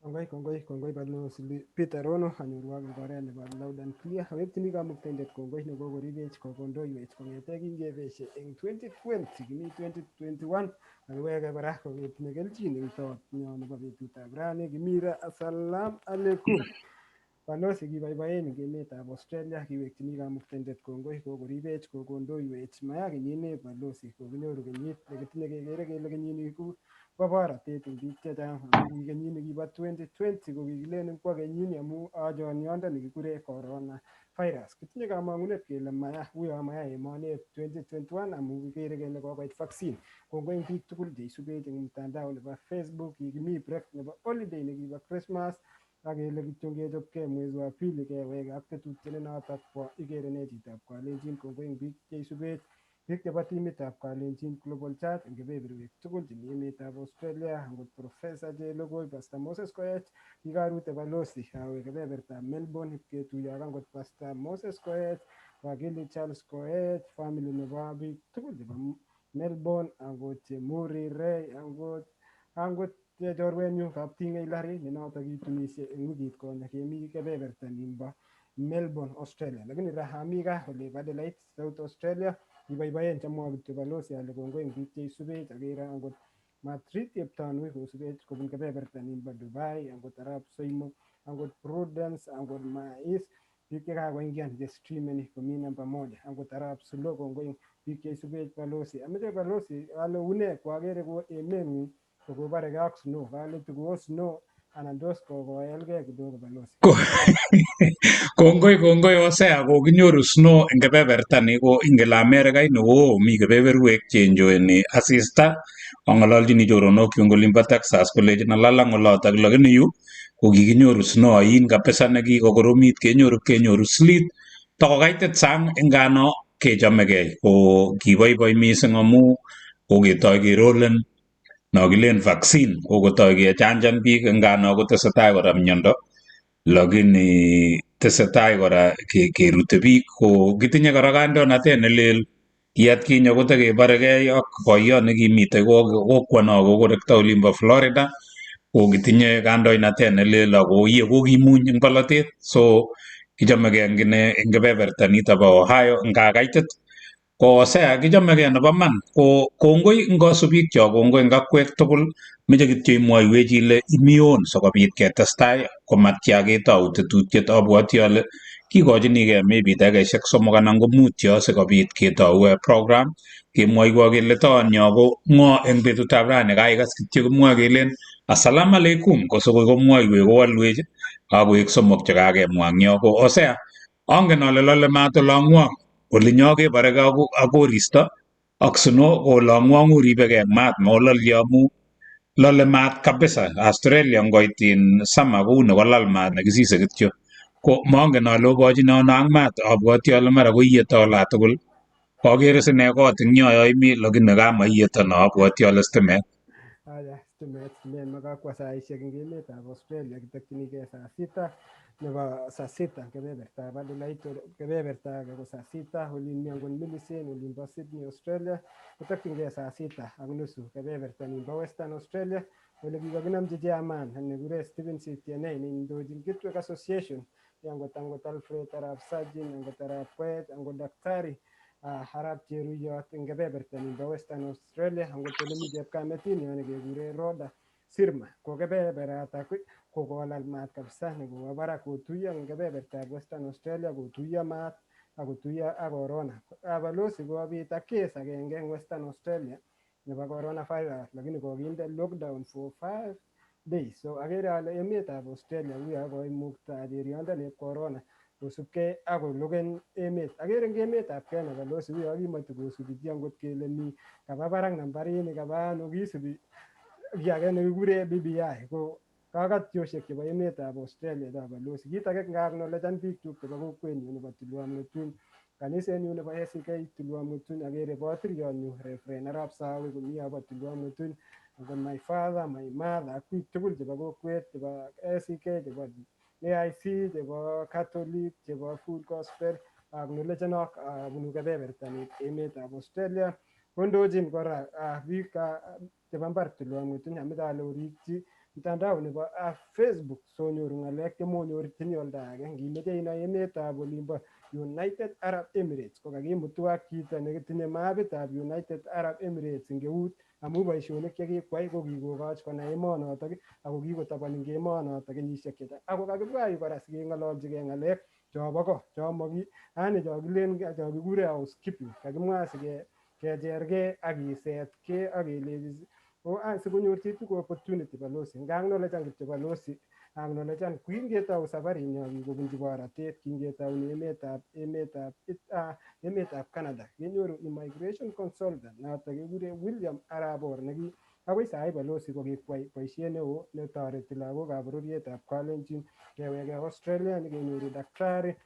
Kongoi, kongoi, kongoi Balozi Peter Rono, anyorwok eng oret nebo loud and clear. Awekchini Kamuktaindet kongoi nekokoribech kokondoiwech kong'ete kingebeshe eng 2020 kimi 2021 akiweke kora koketinye kelchin eng tot nyo nebo betutab rani kimi ra. Assalam alaikum. Balozi, kiboiboen eng emetab Australia, kiwekchini Kamuktaindet kongoi kokoribech kokondoiwech. Maya kenyini Balozi, kokinyoru kenyit nekitinye kekere kele kenyini ko bo borotet eng biik chechang amu ki kenyit nekibo 2020 ko kikilen kwo kenyini amu ajonyondo nekikure corona virus. Kitinye kamang'unet kele maya, uyo maya emoni 2021 amu kikere kele kokoit vaccine. Kongoi eng biik tugul cheisubech eng mtandao nebo Facebook. Kikimi break nebo holiday nekibo Christmas ak kele kityo ngechopkei mwezi wa pili keweke ak tetutiet ne notok bo ikere ne chitab Kalenjin. Kongoi eng biik cheisubech, biik chebo timitab Kalenjin Global Church eng kebeberwek tugul chemi emetab Australia, angot Professor Chelogoi, Pastor Moses Koech. Kikarute Balozi awe kebebertab Melbourne ipketuiyo ak angot Pastor Moses Koech, Wakili Charles Koech, family nebo biik tugul chebo Melbourne, angot Chemuri Ray, angot chorwenyu Kapting'ei Larry ne notok kitunisie eng wikit konye kemi kebeberta nimbo Melbourne, Australia. Lakini ra ami gaa olebo Adelaide, South Australia, kiboiboen. Chamwa kityo Balozi ale kongoi eng biik cheisubech. Akere angot Madrid Cheptanui kosubech kobun kebeberta nimbo Dubai, angot Arap Soimo, angot Prudence, angot Mais, biik chekakoingian che streameni komi namba moja, angot Arap Sulo, kongoi eng biik cheisubech Balozi. Ameche Balozi ale une kwakere ko emeng'ung kokobarekei ak snow, kale tuko snow anan tos kokoelgei kidogo Balozi? Kongoi, kongoi Hosea, kokinyoru snow eng kebeberta ni ko ingen Amerika ini oo mi kebeberwek chenjoeni asista. Ang'ololchini choronokchu eng olimbo Texas kolechina lalang olotok, lakini yu ko kikinyoru snow ain kabisa nekikokoromit kenyoru kenyoru sleet tokokaitit sang ingano kechomegei ko kiboiboi mising amu koketoi kerolen no kilen vaccine kokotoi kechanjan biik ngano kotesetai kora miondo lakini tesetai kora kerute biik ko kitinye kora kandoinatet nelel. Ki atkinye kotakebarekei ak boiyot nekimitei kokwono kokorekto olimbo Florida ko kitinye kandoinatet nelel ako iye kokimuny eng bolotet so kichomegei eng ine eng kebeberta nito bo Ohio nga kaitit. Ko Hosea kichomegei nebo man ko kongoi eng kosubikchok, kongoi eng akwek tugul. Meche kityo imwoiwech ile imi on sikobit ketestai komatya ketou tetutiet. Abwoti ale kikochinigei maybe dakikaishek 3 anan ko 5 yo sikobit ketou program kemwoiwo kele toonyo ko ng'o eng betutab rani kaikas kityo kimwoe kelen assalamu alaikum ko sikoi komwoiwech kowolwech kakoek somok chekakemwa eng yo. Ko Hosea angen ale lole maat olong'wong, olinyo keboreke ak koristo ak snow ko olong'wong oribekei eng maat mololyo amu lole maat kabisa. Australia ngoit in summer kou ni kolal maat nekisise kityo. Ko mongen ale obochine ano ak maat, abwoti ale mara koiyeto olatugul. Kakere sine kot eng yo yoimi lakini kamaiyeto no abwoti ale stimet. Aya, stimet, stimet makakwa saishek eng emetab Australia kitokchinigei saa sita nebo saa sita kebebertab Adelaide, kebeberta age ko saa sita olin mi angot Millicent olimbo Sydney, Australia kotokchingei saa sita ak nusu. Kebeberta nimbo Western Australia ole kikakinamchi chairman nekure Stephen Sitienei neindochin Kitwek Association, angot angot Alfred Arap Sajin, angot Arap Koech, angot Daktari Arap Cheruyot eng kebeberta nimbo Western Australia, angot ole mi chepkametinyo nekekure Rhoda Sirma ko kebeberatak ko kolal maat kabisa nekowo barak kotuiyo eng kebebertab Western Australia kotuiyo maat akotuiyo ak corona. Balozi, kobit ak case agenge eng Western Australia nebo coronavirus lakini kokinde lockdown for 5 days. So akere ale emetab Australia uyo koimukta cheriondonib corona kosubkei ak koloken emet. Akere eng emetab Kenya Balozi uyo kimoche kosubi chi angot kele mi kaba barak nambarini kaba ano kisubi kiy age nekikure BBI ko kakatyoshek chebo emetab Australia cho Balozi. Kit age nga acknowledgean biik chuk chebo kokwenyu nebo Tulwam Ng'etuny, kanisenyu nebo ACK Tulwam Ng'etuny, akere botiriotnyu Reverend Arap Sawe komi yobo Tulwam Ng'etuny, angot my father, my mother ak biik tugul chebo kokwet chebo ACK, chebo AIC, chebo Catholic, chebo Full Gospel acknowledgenok bunu kebeberta ni emetab Australia. Kondochin kora biik chebo mbar Tulwam Ng'etuny. Ameche ale orikchi mtandao nebo Facebook sonyoru ng'alek chemonyorchini olda age. Ngimeche inai emetab olimbo United Arab Emirates ko kakimutu ak chito netinye mapitab United Arab Emirates eng eut amu boisionik chekikwai ko kikokoch konai emonotok ako kikotobon eng emonotok kenyisiek chechang. Ako kakibwa yu kora sikeng'ololchigei ng'alek chobo ko chomoki yani chokilen chokikure housekeeping. Kakimwa sike kechergei ak kisetkei ak kelechi sikonyor chitugul opportunity balosi. Nga acknowledgean kityo balosi, acknowledgean kingetou safarinyo kikobunchi borotet kingetouni emetab Canada kenyoru immigration consultant notok kekure William Arabor neki akoi sahi balosi ko kikwai boisiet neo netoreti lagokab bororietab Kalenjin. Keweke Australia nyikenyoru daktari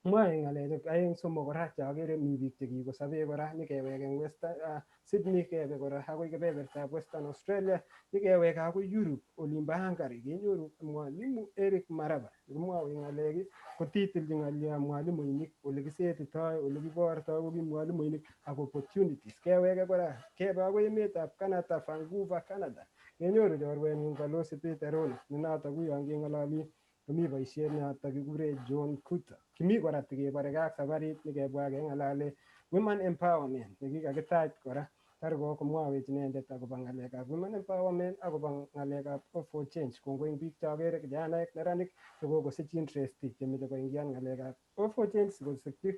mwae ng'alek aeng somok kora cheakere mi biik chekikosobe kora nyikewek eng Western Sydney kebe kora akoi kebebertab Western Australia nyikewek akoi Europe olimbo Hungary kenyoru mwalimu Eric Maraba kimwowech ng'alek kotitilchi ng'alyo mwalimuinik ole kisetitoi ole kibortoi ko ki mwalimuinik ak opportunities. Keweke kora kebe akoi emetab Canada, Vancouver, Canada kenyoru chorwengung balosi Peter Rono ne notok uyon keng'ololi komi boisiet notok kikure John Kuta. Kimi kora tikeborekei ak safarit nikebwa keng'alale women empowerment nekikakitach kora tar komwawech inendet akobo ng'alekab women empowerment akobo ng'alekab Hope for Change. Kongoi eng biik cheakere kijanaek neranik chekokosich interest chemeche koingian ng'alekab Hope for Change sikosikyi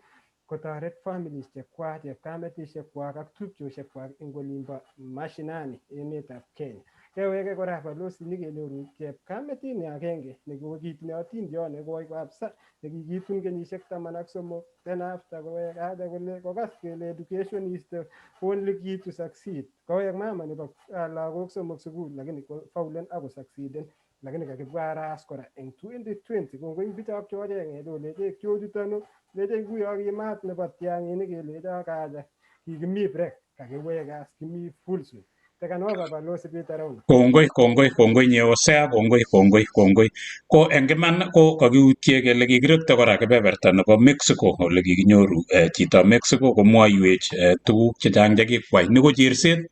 kotoret families chekwak, chepkametisiek kwak ak tupchosiek kwak eng olimbo mashinani emetab Kenya. Keweke kora balosi nyikenyoru chepkametini agenge nekitinye atindiot nekoi kabisa nekikitun kenyisiek 13, then after kowek haja kole kokas kele education is the only key to succeed. Kowek mama nebo lagok somok sukul lakini faulen ako succeeden lakini kakibwa ras kora eng 2020. Kongoi eng bichok chocheng'et oleche kiochutonu leche nguyo kimat nebo tiang'inik kelecho kaja kikimi break kakiwek as kimi full swing. Taken over balosi Peter Rono. Kongoi, kongoi, kongoi nye Hosea, kongoi, kongoi, kongoi. Ko eng iman ko kakiutye kele kikirekte kora kebeberta nebo Mexico ole kikinyoru chito Mexico komwoiwech tuguk chechang chekikwai. Ni ko cherset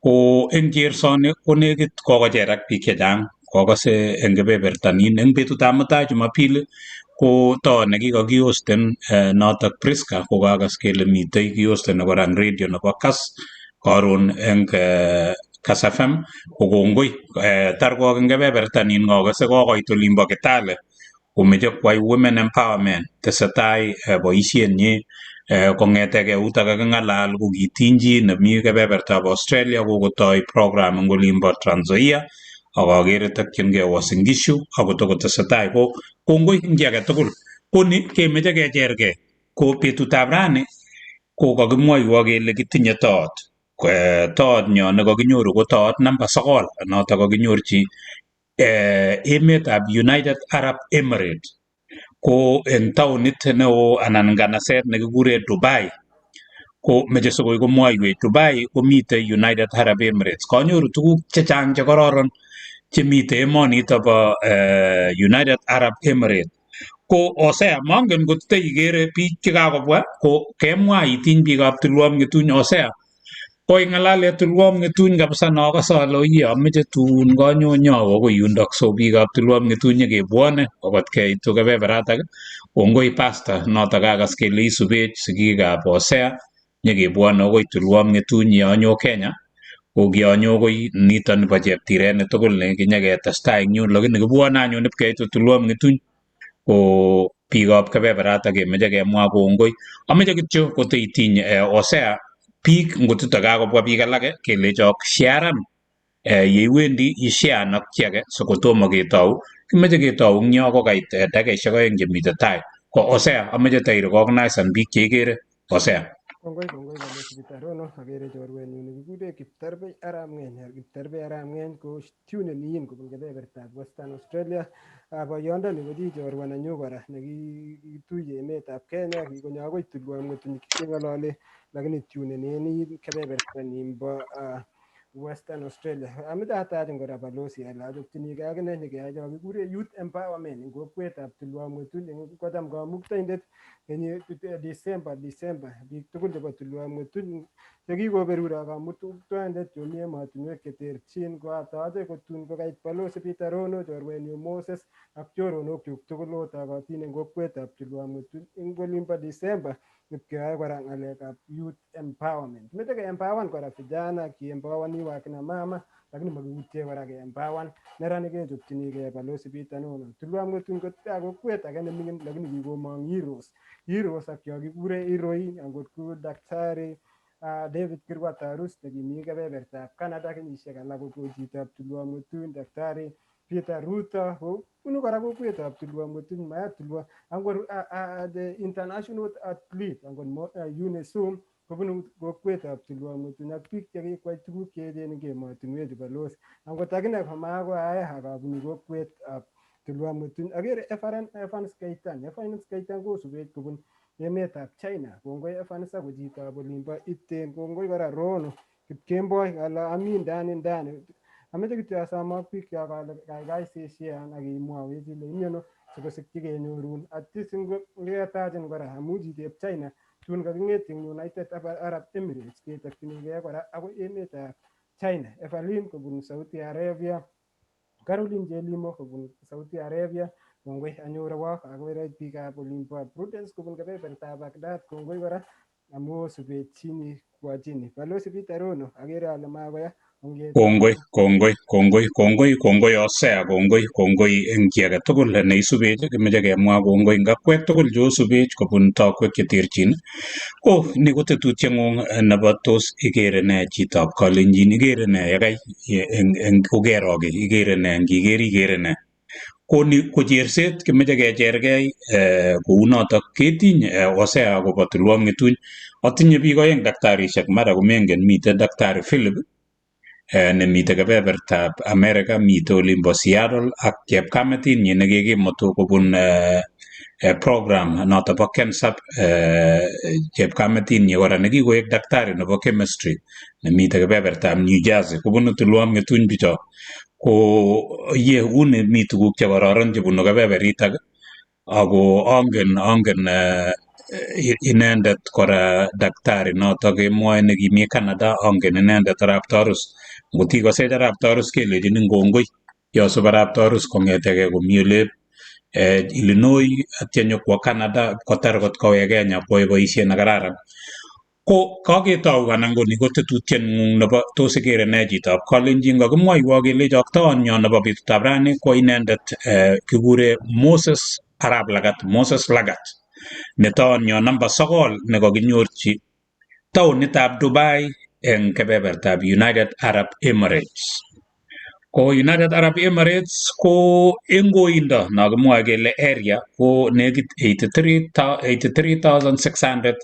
ko eng chersoni ko nekit kokocherak biik chechang kokose eng kebeberta nin eng betutab mutai Jumapili ko to nekikakiosten notok Priska ko kakas kele mitei kiosteni kora eng radio nebo Kass karon eng Kass FM ko kongoi tar kok eng kebeberta nin kokase kokoit olimbo Kitale komeche kwai women empowerment tesetai boisienyi kong'etegei yutok kaking'alal ko kitiny chi nemi kebebertab Australia kokotoi program eng olimbo Trans Nzoia ak akere tokchingei Uasin Gishu akotokotesetai ko kongoi eng chi age tugul. Ko ni kemeche kechergei ko betutab rani ko kakimwoiwo kele kitinye toot. Toot nyo nekakinyoru ko toot namba 9 notok kakinyorchi emetab United Arab Emirates ko eng taonit neo anan nganaset nekikure Dubai ko meche sikoi komwoiwech Dubai komitei United Arab Emirates. Kanyoru tuguk chechang chekororon chemitei emonito bo United Arab Emirates. Ko Hosea mongen ngot ikere biik chekakobwa ko kemwa itiny biikab Tulwom Ng'etuny. Hosea ko ing'alale Tulwom Ng'etuny kabisa nokose ale oye ameche tun konyo nyowo akoi yundok so biikab Tulwom Ng'etuny nyekebwone okot keitu kebeberatak. Kongoi pastor notok kakas kele isubech sigikab Hosea nyekebwone akoi Tulwom Ng'etuny yeanyo Kenya ko kianyo akoi nito nibo cheptiret ni tugul nekinyeketestai eng yun lakini kibwone anyun ipkeitu Tulwom Ng'etuny ko biikab kebeberatak kemeche kemwa kongoi. Ameche kityo koteitiny Hosea biik ngotito kakobwa biik alake kelechok sharan yeiwendi isharan ak chi age sikotomo ketou kimeche ketou eng yo kokait dakikaishek 2 chemite tai. Ko Hosea ameche tairecognisan biik cheikere Hosea. Kongoi, kongoi balosi Peter Rono. Akere chorwenyun nekikure Kiptarbei Arap Ng'eny. Kiptarbei Arap Ng'eny ko tuneni in kobun kebebertab Western Australia. Boyondoni ko chi chorwa nenyu kora nekikituye emetab Kenya kikonyo akoi Tulwom Ng'etuny keng'olole lakini tunenen kebeberta nimbo Western Australia. Ameche atachin kora balozi ale achopchinigei akine nyikeai cho kikure youth empowerment eng kokwetab Tulwamwetun eng kocham kamuktaindet kenyi December biik tugul chebo Tulwamwetun chekikoberuro kamuktaindet chemi emotinwek cheterchin ko atoche kotun kokait balozi Peter Rono chorwenyu Moses ak choronokchuk tugul otokotin eng kokwetab Tulwamwetun eng olimbo December ipkeyoe kora ng'alekab youth empowerment. Meche ke-empower kora vijana, kiempowani wakina mama, lakini makiutye kora ke-empower neranik kechopchinigei balozi Peter Nono. Tulwamwetun ko kokwet age neming'in lakini kikomong heroes. Heroes ak cho kikure heroin angot ku daktari David Kirwa Tarus nekimi kebebertab Canada kenyisiek alak ko chitab Tulwamwetun, daktari Peter Ruto ko bunu kora kokwetab Tulwamwetun, mayat Tulwa angot the international athlete angot Eunice Sum kobunu kokwetab Tulwamwetun ak biik chekikwai tuguk cheechen eng emotinwechu balozi. Angot akine komakoae akabunu kokwetab Tulwamwetun. Akere Evans Keitan. Evans Keitan kosubech kobun emetab China. Kongoi Evans ako chitab olimbo Iten. Kongoi kora Rono Kipkemboi ala ami ndani ndani. Ameche kityo asomok biik ale kaikai sishean ak imwowech ile imi ano sikosikyi kenyorun. Atis ngetachin kora amu chichep China tun kaking'et eng United Arab Emirates ketokchinigei kora akoi emetab China. Evelyn kobun Saudi Arabia, Caroline Chelimo kobun Saudi Arabia, kongoi anyorwok akoi biikab olimbo Prudence kobun kebebertab Baghdad, kongoi kora amu osubechini kwachini. Balozi Peter Rono, akere ale makoya. Kongoi, kongoi, kongoi, kongoi, kongoi Hosea, kongoi, kongoi eng chi age tugul neisubech, kimeche kemwa kongoi eng akwek tugul cheosubech kobun tokwek cheterchin. Ko ni ko tetutieng'ung nebo tos ikere nee chitab kalenjin, ikere nee yekai eng kokero kiy, ikere nee ngiker ikere nee. Ko ni ko cherset kimeche kechergei kounotok ketiny Hosea akobo Tulwom Ng'etuny. Atinye biik oeng daktarishek mara komengen miten daktari Philip nemite kebebertab America, mite olimbo Seattle ak chepkametinyi nekikimutu kobun program noto bo KENSUP chepkametinyi kora nekikoek daktari nebo chemistry nemite kebebertab New Jersey kobunu Tulwom Ng'etuny bicho. Ko ye uni mi tuguk chekororon chebunu kebeberitak ako angen inendet kora daktari notok kemwoe nekimi Canada angen inendet arap Tarus. Ngot ikosech arap Tarus kelechinin kongoi. Yosub arap Tarus kong'etegei komi olep Illinois atya nyokwo Canada kotar kot kowek Kenya kwoe boisiet nekararan. Ko kaketou anan ko ni ko tetutieng'ung nebo tos ikere nee chitab kalenjin kakimwoiwo kelechok toonyo nebo betutab rani ko inendet kikure Moses arap Lagat, Moses Lagat ne toonyo namba sokol nekakinyorchi taonitab Dubai eng kebebertab United Arab Emirates. Ko United Arab Emirates ko eng koindo nokimwoe kele area ko nekit 83,600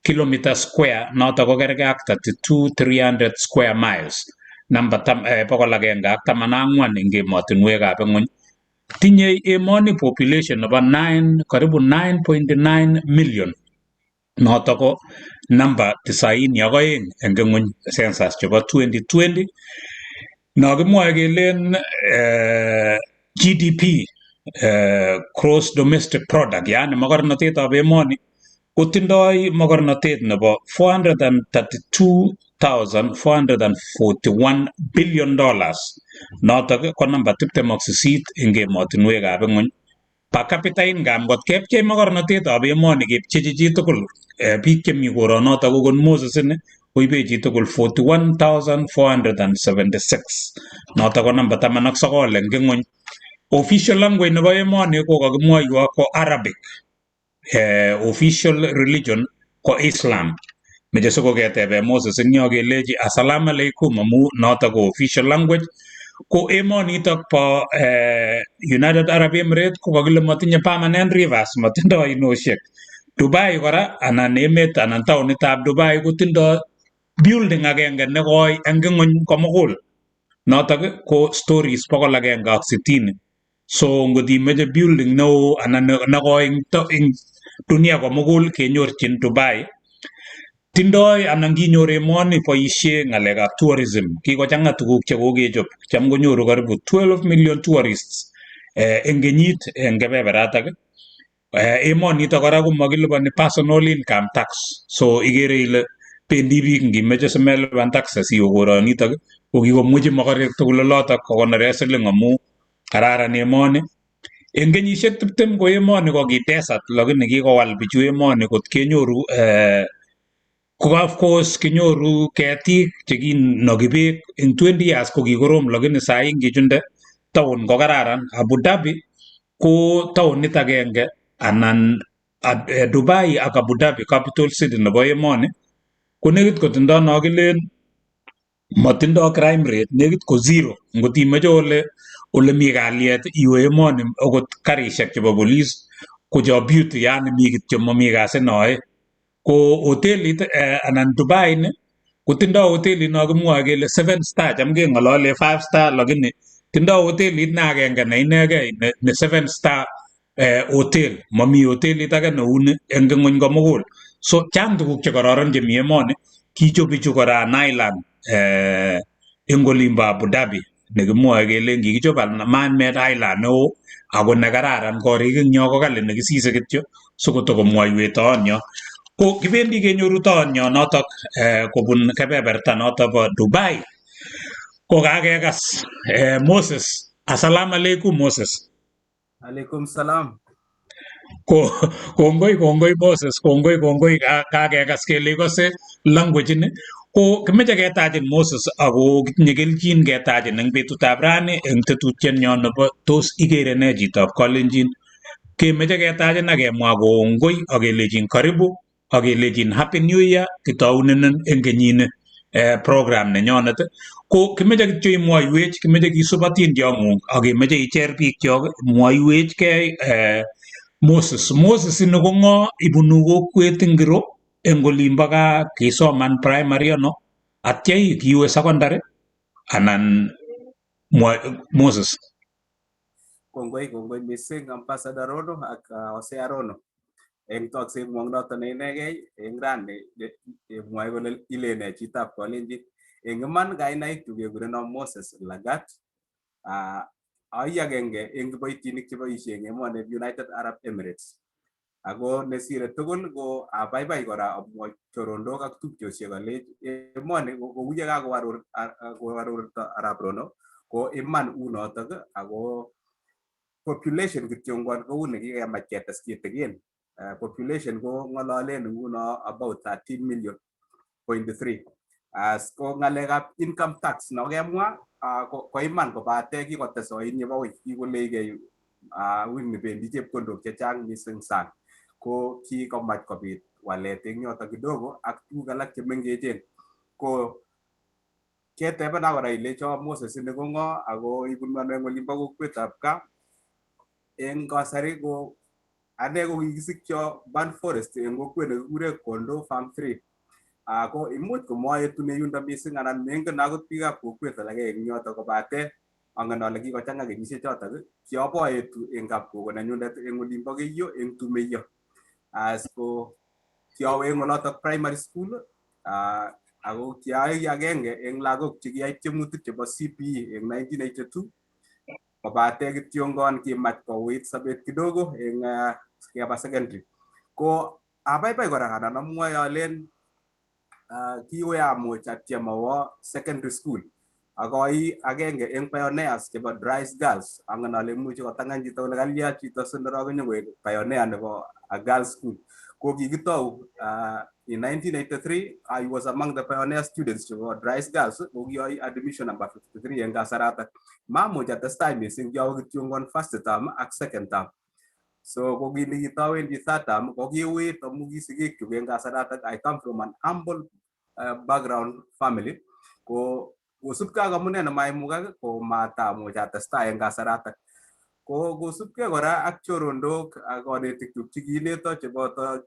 kilometer square noto ko kergei ak 32,300 square miles namba 114 eng emotinwekab ing'uny. Tinyei emoni population nebo 9 karibu 9.9 million noto ko namba 92 eng ing'uny census chebo 2020 nokimwoe kelen GDP gross domestic product yaani mokornotetab emoni kotindoi mokornotet nebo 432,441 billion dollars notok ko namba 28 eng emotinwekab ing'uny per capita income ngot kepchei mokornotetab emoni kepchechi chitugul biik chemi koronotok okot Moses ini koibe chitugul 41,476 notok ko namba 19 eng ing'uny. Official language nebo emoni ko kakimwoiwo ko Arabic. Official religion ko Islam. Meche sikoketebe Moses eng yo kelechi assalamu alaikum amu notok ko official language. Ko emonitok bo United Arab Emirates ko kakile matinye permanent rivers, matindoi ainosiek. Dubai kora anan emet anan taonitab Dubai kotindoi building agenge nekoi eng ing'uny komugul. Notok ko stories 160. So ngot imeche building neo anan nekoi eng dunia komugul kenyorchin Dubai. Tindoi anan kinyor emoni boisie ng'alekab tourism, kikochang'a tuguk che kokechop, cham konyoru karibu 12 million tourists eng kenyit eng kebeberatak. Emonito kora komakilipani personal income tax, so ikere ile bendi biik ngimeche simelipan taxes iwe koronitok ko kikomwechi mokorek tugul olotok kokonore siling amu kararan emoni. Eng kenyisiek 20 ko emoni ko ki desert lakini kikowal bichu emoni kot kenyoru ko of course kinyoru ketik chekinoki beek eng 20 years ko kikorom lakini sai ngichunde town ko kararan. Abu Dhabi ko taonit agenge anan Dubai ak Abu Dhabi capital city nebo emoni ko nekit kotindo no kilen motindo crime rate nekit ko zero. Ngot imoche ole mi kalyet iwe emoni, okot karishek chebo police ko cho beauty, yani mi kityo momi kasi noe. Ko hotelit anan Dubai ni kotindo hotelit no kimwoe kele 7 star, cham keng'olole 5 star lakini tindo hotelit ne agenge ne inegei ne 7 star hotel, momi hotelit age neuni eng ng'wony komugul. So chang tuguk chekororon chemi emoni. Kichop bichu kora an island eng olimbo Abu Dhabi nekimwoe kelen kikichop man-made island neo ako nekararan, korik eng yo ko kali nekisise kityo sikotokomwoiwech toon yo. Ko kibendi kenyoru toon yo notok kobun kebeberta notok bo Dubai. Ko kakekas Moses. Assalamu alaikum Moses. Alaikum salam. Ko kongoi kongoi Moses, kongoi kongoi, kakekas kele ikose language ini. Ko kimeche ketachin Moses ako kitinye kelchin ketachin eng betutab rani eng tetutienyo nebo tos ikere nee chitab Kalenjin. Kemeche ketachin ak kemwa kongoi ak kelechin karibu ak kelechin happy new year, kitaunenen eng kenyini program nenyonet. Ko kimeche kityo imwoiwech, kimeche kisub atindiong'ung ak kemeche icher biikchok mwoiwechkei Moses. Moses ini ko ng'o, ibunu kokwet ingiro eng olimbo gaa, kisoman primary ano, atya kiwe secondary anan Moses. Kongoi kongoi missing Ambassador Rono ak Hosea Rono eng toksengwong noton ne inegei eng rani mwoe kole ilene chitab Kalenjin. Eng iman kainaikchu kekurenon Moses Lagat. Ai agenge eng kiboitinik cheboisie eng emoni United Arab Emirates. Ako nesire tugul ko abaibai kora amwoi chorondok ak tupchosiek alech emoni kou ye kakoarorto Arap Rono ko iman unotok, ako population kityongon kou nekikemach ketes kitikin. Population ko ng'ololen nguno about 13 million point 3. As ko ng'alekab income tax nokemwa ko iman kobate kikotes oin yebo wui, kikoleikei wui bendi chepkondok chechang mising sang, ko kikomach kobit walet eng yoto kidogo ak tuguk alak chemengechen. Ko ketebena kora ilecho Moses ini ko ng'o ako ibunu ano eng olimbo kokwetab gaa. Eng kasari ko ane ko kikisikcho Burnt Forest eng kokwet nekikure Kondo Farm 3. Ko imuch komoetune yundo mising anan mengen akot biikab kokwet alake eng yoto, kobate angen ale kikochang'a kenyisiek chotok kioboetu eng kapkogo nenyunet eng olimbo Keiyo eng Tumeiyo. As ko kiowe eng olotok primary school, ako kiai agenge eng lagok chekiyai tiemutik chebo CPE eng 1982, kobate kityongon kimach kouit sobet kidogo eng keba secondary. Ko abaibai kora anan amwoe alen kiwe amuch atiem awo secondary school ak ai agenge eng pioneers chebo Dry's Girls. Angen ale imuchi kotangany chito kole kalya chito sinorok konyokoek pioneer nebo a girls school. Ko kikitou in 1983. I was among the pioneer students chebo Dry's Girls, ko kioi admission number 53 eng kasaratak. Mamuch atestai mising, kiawe kityongon first term ak second term. So ko kit nekitowendi third term ko kiuit amu ki sigikyuk eng kasaratak, I come from an humble background family, ko kosubkei ak amune nemaimukak ko matamuch atestai eng kasaratak. Ko kosubkei kora ak chorondok ak konetikyuk chekiineto cheboto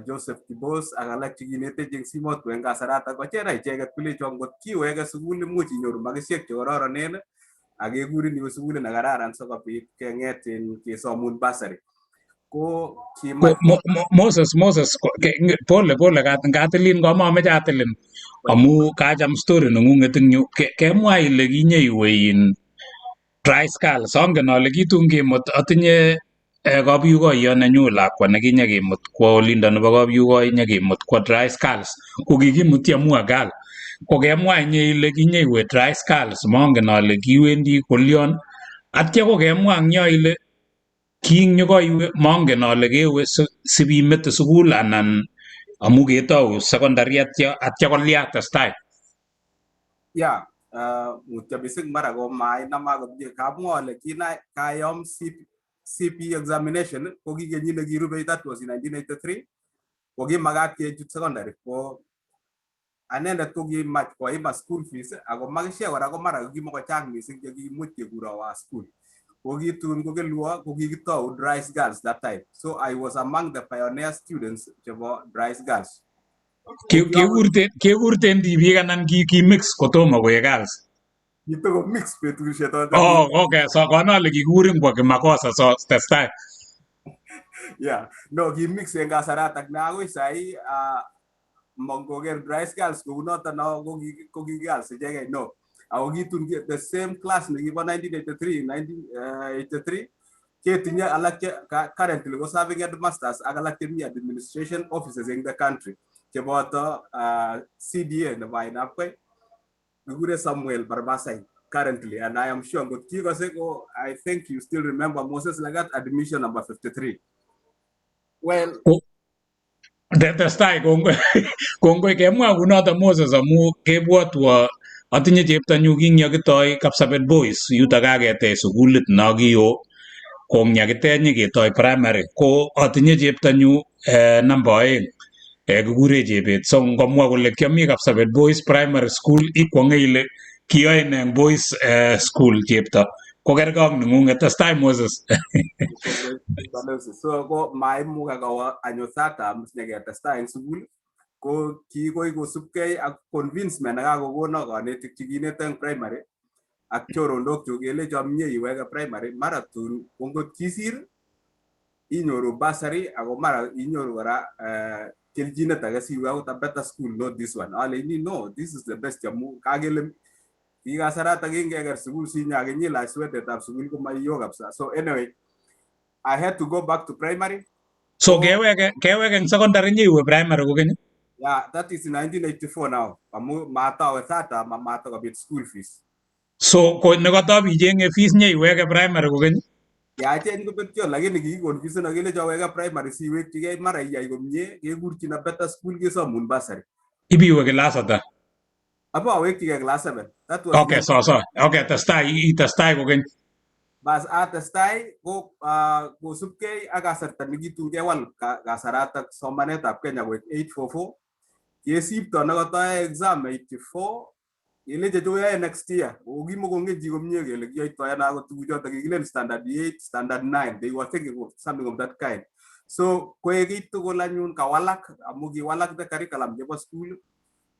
Joseph Kibos ak alak chekinetech eng Simotwo eng kasaratak, kochera icheket kolecho ngot kiweke sukul imuch inyoru makisiek chekororonen ak kekurin iwe sukulit nekararan sikobit keng'et kesomun bursary. Ko kimach Moses, Moses, pole pole, ngatilin komameche atilin amu kacham story neng'ung'et eng yu. Kemwa ile kinyeiwe in Dry Girls. Angen ale kitun kimut atinye kapyukoyo nenyu lakwa nekinye kimut kwo olindo nebo kapyukoi, nyekimut kwo Dry Girls, ko kikimuti amu a girl. Ko kemwa inye ile kinyeiwe Dry Girls, mongen ale kiwendi kolion. Atya ko kemwa eng yo ile king nyokoiwe, mongen ale kewe sipimete sukul anan amu ketou secondary atya kolya. Testai. Ya, mutyo mising, mara ko mainama komie. Kamwa ale kina kayom CP examination ko ki kenyit nekirubei, that was in 1983, ko kimakat kechut secondary. Ko anendet ko kimach koima school fees, ako makishek kora ko mara kimakochang mising chekimuch kekurowa school. Ko kitun kokelwo ko kikitou Dry Girls that time, so I was among the pioneer students chebo Dry Girls. Kekurten tibik anan ki mix kotomo koek girls? Kitoko mix betusiek choto. Oh, okay, so kono ale kikurin kwa kimakosa, so testai. Yeah, no, ki mix en kasaratak ne akoi sahi mongoker Dry Girls kounoto no ko ki girls ichegei, no. Ako kitun the same class nekibo 1983, 1983 ketinye alak che currently ko serving headmasters ak alak chemi administration officers in the country, cheboto CDA nebo Ainabkoi kikure Samuel Barbasai currently, and I am sure ngot kikose ko I think you still remember Moses Lagat, admission number 53. Well, Testai, kongoi, kongoi. Kemwa kunoto Moses amu kebwotwo atinye cheptonyu kingyokitoi Kapsabet Boys yuto kaketech sukulit no kio kongyakitech nyiketoi primary, ko atinye cheptonyu namba 2, kikure Chebet. So ngomwa kole kiami Kapsabet Boys Primary School, ikwong'e ile kiyoe ne eng boys school chepto. Kokergei ak neng'ung'et. Testai, Moses. So ko maimukak awo anyo third term nyeketestai eng sukul. Ko kikoi kosubkei ak convincement nekakokono konetik chekinete eng primary ak choronok chuk, kelecho mie iweke primary, mara tun ko ngot kisir inyoru bursary, ako mara inyoru kora kelchinet age siwe akot a better school, not this one. Aleini no, this is the best, amu kakele ki kasarata kingeker sukul sinyakinyilach swetetab sukul komaiyo kabisa. So anyway, I had to go back to primary. So keweke eng secondary nyiwe primary kokeny? Yeah, that is in 1984 now, amu matawe third term, matakobit school fees. So ko nekatabichenge fees nyeiweke primary kokeny? Yachen kobetyo, lakini kikiconfusion kelecho aweke primary siwekchigei, mara iyai komie kekurchin a better school, kesomun bursary. Ibiwe class ata? Abo awekchigei class 7. That was Okay, so okay, testai, itestai kokeny. Bas, atestai ko kosubkei ak kasarta nekitun kewal kasaratak somanetab Kenya koek 844, kesipto nekotoyoe exam 84, keleche choyoe next year. Kokimokongen chi komie kele kiyoitoi ano akot tuguchoto. Kikilen standard 8, standard 9, they were thinking of something of that kind. So koek kiy tugul anyun kawalak, amu kiwalak the curriculum chebo school.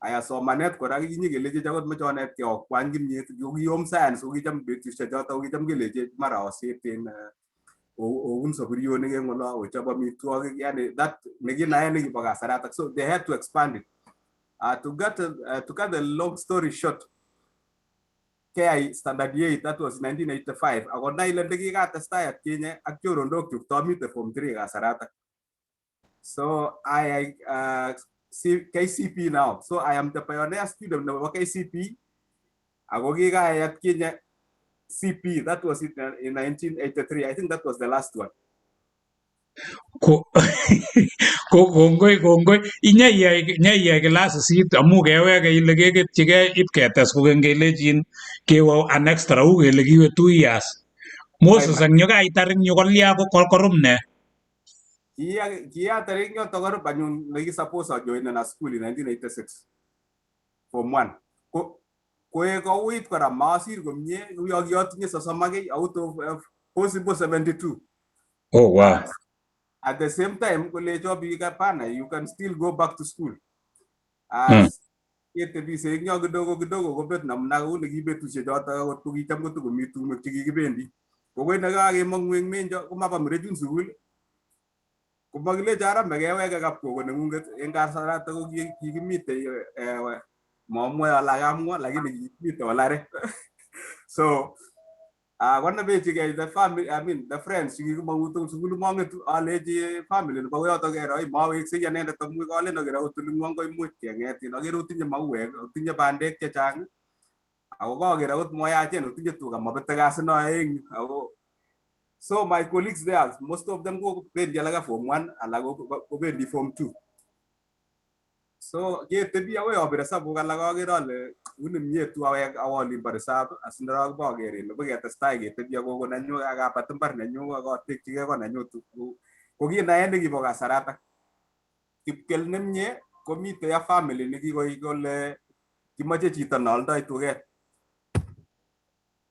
Aya, somanet kora kinyi kelechech akot moche onetkei okwany kimyet. Ko ki home science, ko kicham betusiek choto ko kicham kelechech mara oset en oun soburionik eng olo, ochop amitwogik, yani that nekinae nekibo kasaratak. So they had to expand it. To cut the long story short, keyai standard 8, that was 1985. Ako nai ile ndikikatestai atkinye ak choronok chuk tomite form 3 kasaratak. So I KCP now. So I am the pioneer student nebo KCP. Ako kikayai atkinye CP, that was it in 1983. I think that was the last one. Ko kongoi, kongoi. Inyeiyai class 8 amu keweke ile keketyigei ip ketes kokeny kelechin kewe an extra, u kele kiwe 2 years. Moses, eng yu kaitar eng yu kolya korup ne? Kiatar eng yoto korup anyun nekisuppose ajoinen a school in 1986 form 1. Ko koek kouit kora, masir komie, uyo kiotinye 30 ak kiy out of possible 72. Oh wow. At the same time kolecho biik hapana, you can still go back to school. As ketebise eng yo kidogo kidogo kobet namna kou neki betusiek choto akot ko kicham kotokomi tumwek chekikibendi. Kokoi nekakemong'u eng menjo komaba murechun sukul. Komakilecho ara mekeweke kap gogo neng'ung'et eng kasarato ko kikimitei mamwoe ale kamwa lakini kikimite olare. So konamechigei the family, I mean the friends chekikimong'u tugul sukul mong'etu alechi family nebo koyoto kero maweksei anendet amu kalen akere akot oling'wong koimuch keng'etin akere otinye mauek otinye bandek chechang ako kaker akot moyachen otinye tuga mabete kasi noe eng yu ako so my colleagues there, most of them kobendi alake form 1 alak kobendi form 2. So ketebi akoi apir hesabuk alak aker ale uni mie tu awek awo olimbo reserve asindarok boker ile biketestai ketebi ak gogo nenyu akabat imbar nenyu akatekchigei ko nenyu ko ki naet nekibo kasaratak. Kipkel nemie komitei ak family nekikoik kole kimoche chito neoldoi tuket.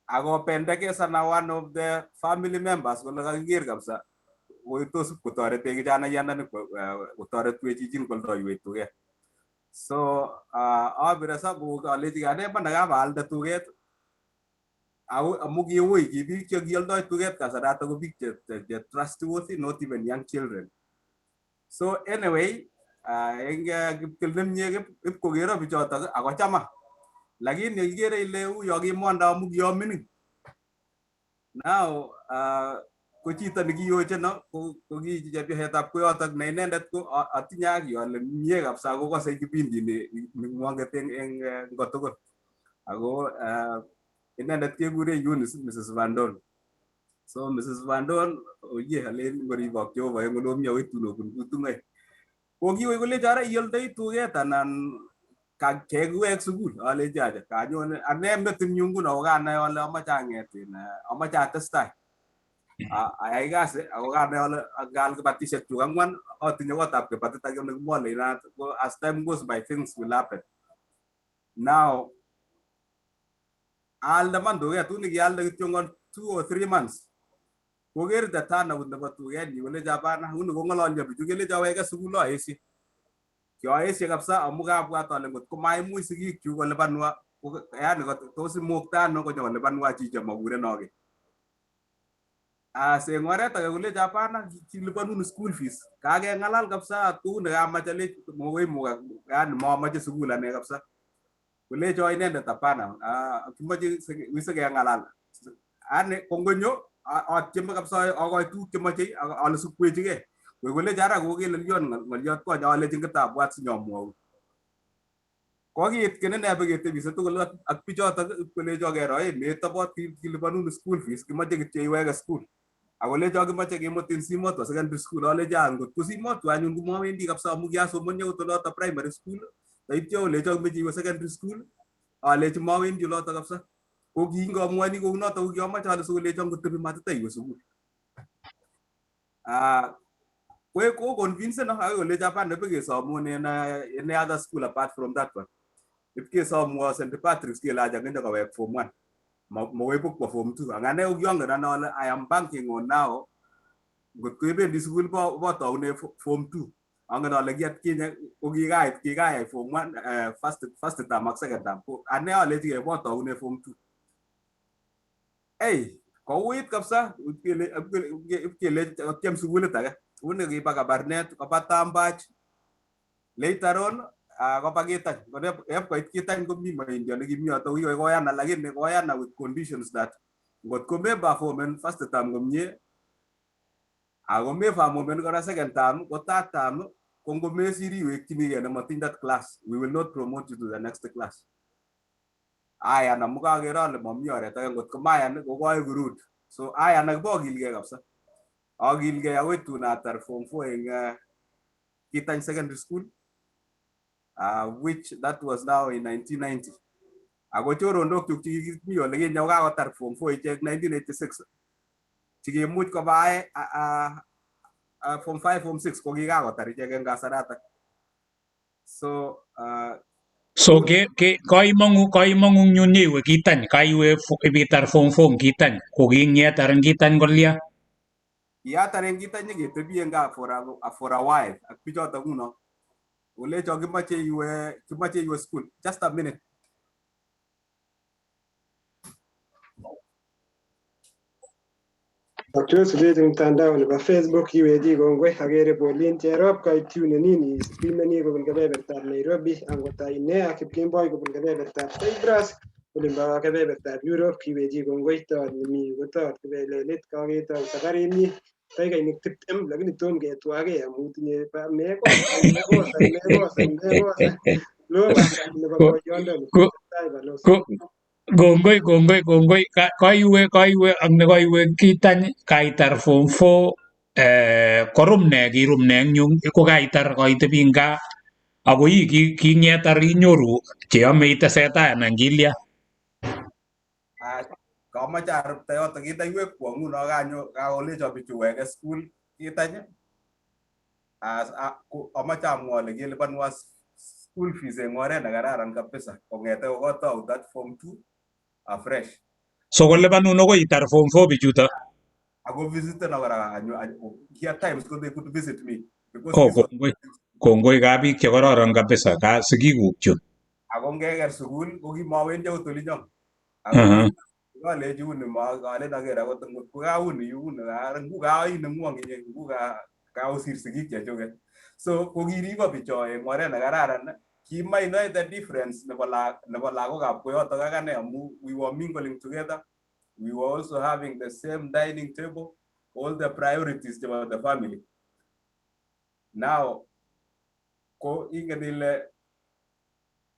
Akopendekesana one of the family members kole kakiker kabisa tos kotoretech kijanaiyandani kotoretwech chichin kwoldoiwech tuket. So apir hesabuk alechi ane iman akabaalde tuket ako amu kiui ki biik che kioldoi tuket kasarato ko biik che trustworthy, not even young children. So anyway, eng kipkel nemie ipkokero bichotok akochama lakini ikere ile uyo kimonda amu kiomining. Now ko chito nekiyocheno ko ki chepyosetab koyotok ne inendet ko atinye haki ale mie kabisa kokose kipindi ning'wonget eng kotugul ako inendet kekure Eunice Mrs. Vandon. So Mrs. Vandon oye alen ngoribok Jehova eng olomi akoi tun obun kutung'oik. Ko kiwei kolecho ara ioldoi tuket anan kekiwek sukul alechi acha kanyone ane metinyu nguno ko kanai ale amache ang'et amache atestai ayai kasi ako kanai ale ngal kibatishek chuk ang'wan atinye kotab kibatit ake nekimole inat ko as time goes by things will happen. Now aalde man tuket uni kialde kityongon 2 or 3 months koker the turnout nebo tukenyi kolecho hapana uni kong'ololio bichu kelecho weke sukul aeshe. Kioeshe kabisa amu kabwat ale ngot ko maimuch sigikchuk kolipanwa yani tos imukta ano konyokolipanwa chicho makurenokei. As eng oret age kolecho hapana kilipanun school fees. Kakeng'alal kabisa kou nekamach alech makoi imukak yani mamoche sukul ane kabisa. Kolecho inendet hapana kimoche sikeng'alal. Ane ko ngonyo atieme kabisa akoi tuguk chemoche ale sikwechigei. Koi kolecho ara kokelelyon ng'oliot konye alechi ngetabwat sinyomwoun. Kokiit kii ine biketebise tugul ak bichotok ipkolecho kero metobot kilipanun school fees kimoche kityo iweke school. Akolecho kimoche kimutin Simotwo Secondary School alechi ngot ko Simotwo anyun komowendi kabisa amu kiasomoni akot oloto primary school taityo olecho kimoche iwe secondary school alechi mowendi oloto kabisa. Ko kingomwoini kounoto ko kiomoche ale sikolecho ngotebi matitaiwe sukul. Ko convince akoi kolecho hapana ibikesomun en any other school apart from that one. Ipkesomwo St. Patrick's kele acha kowek form 1. Makoi bokwo form 2. Ang ane ko kiongen ane ale I am banking on now ngot ko ibendi sukul botoune form 2. Angen ale ki atkinye ko kikait kikayai form 1 first term ak second term. Ko ane alechigei botoune form 2. Ei, kouit kabisa ipkele ipkelech sukulit age. Uni kiba Kabarnet, koba Tambach. Later on koba Kitany. Koit Kitany komi moindio nekimi yoto kikoi koyana lakini koyana with conditions that ngot ko meperformen first term komie ako meperformen kora second term ko third term ko ngomesir iwekchinigei nematiny that class, we will not promote you to the next class. Ayan amu kaker ale mami oret age ngot ko mayan ko koeku rude. So ayan ak bokilgei kabisa. Akilgei akoi tun atar form 4 eng Kitany Secondary School, which that was now in 1990. Ako choronok chuk chekikimi ole kinye kokakotar form 4 ichek 1986 chikimuch koba form 5 form 6 ko kikakotar ichek eng kasaratak. So So ke koimong'u eng yun iwe Kitany kaiwe ibitar form 4 Kitany ko kingietar eng Kitany kolya? Kiatar eng Kitany nyeketebi eng gaa for a while ak bichotok nguno kolecho kimoche iwe school. Just a minute. Tokyosubech eng mtandao nebo Facebook, kiwechi kongoi. Agere Pauline Cherop kaitune nini streameni kobun kebebertab Nairobi, angot Ainea Kipkemboi kobun kebebertab Cyprus, olimbo kebebertab Europe, kiwechi kongoi. Tot nemi yu ko tot kibelelit, kaketou safarinyi dakikainik 20, lakini tom ketwakei amu tinye mekosa mekosa mekosa mekosa lo banda nebo boyondoni. Tai balos. Kongoi, kongoi, kongoi. Koiwe, koiwe ak nekoiwe kitany kaitar form 4, korum ne, kirum ne eng yun ko kaitar koitebi eng gaa ako ii kingetar inyoru cheyome itesetai anan kilya? Kamoche arupta yoto kitaiwekwo nguno kanyo kakolecho bichu weke school kitany. Amache amwa ale kelipanwa school fees eng oret nekararan kabisa kong'ete kokatou that form 2 afresh. So kolipanun akoi itar form 4 bichuto? Ako visiteno kora anyo at times ko they could visit me because Oh, kongoi, kongoi ka biik chekororon kabisa ka sigikuk chu. Ako ngeker sukul ko kimawendi akot olinyo. Kalechi uni ma kalen aker akot ngot ko kauni uni ngu kain nengwong inye ngu kaosir sigik chechuket. So kokiribo bicho eng oret nekararan, kimainoe the difference nebo nebo lagokab koyotok ak ane amu we were mingling together, we were also having the same dining table, all the priorities chebo the family. Now ko ingen ile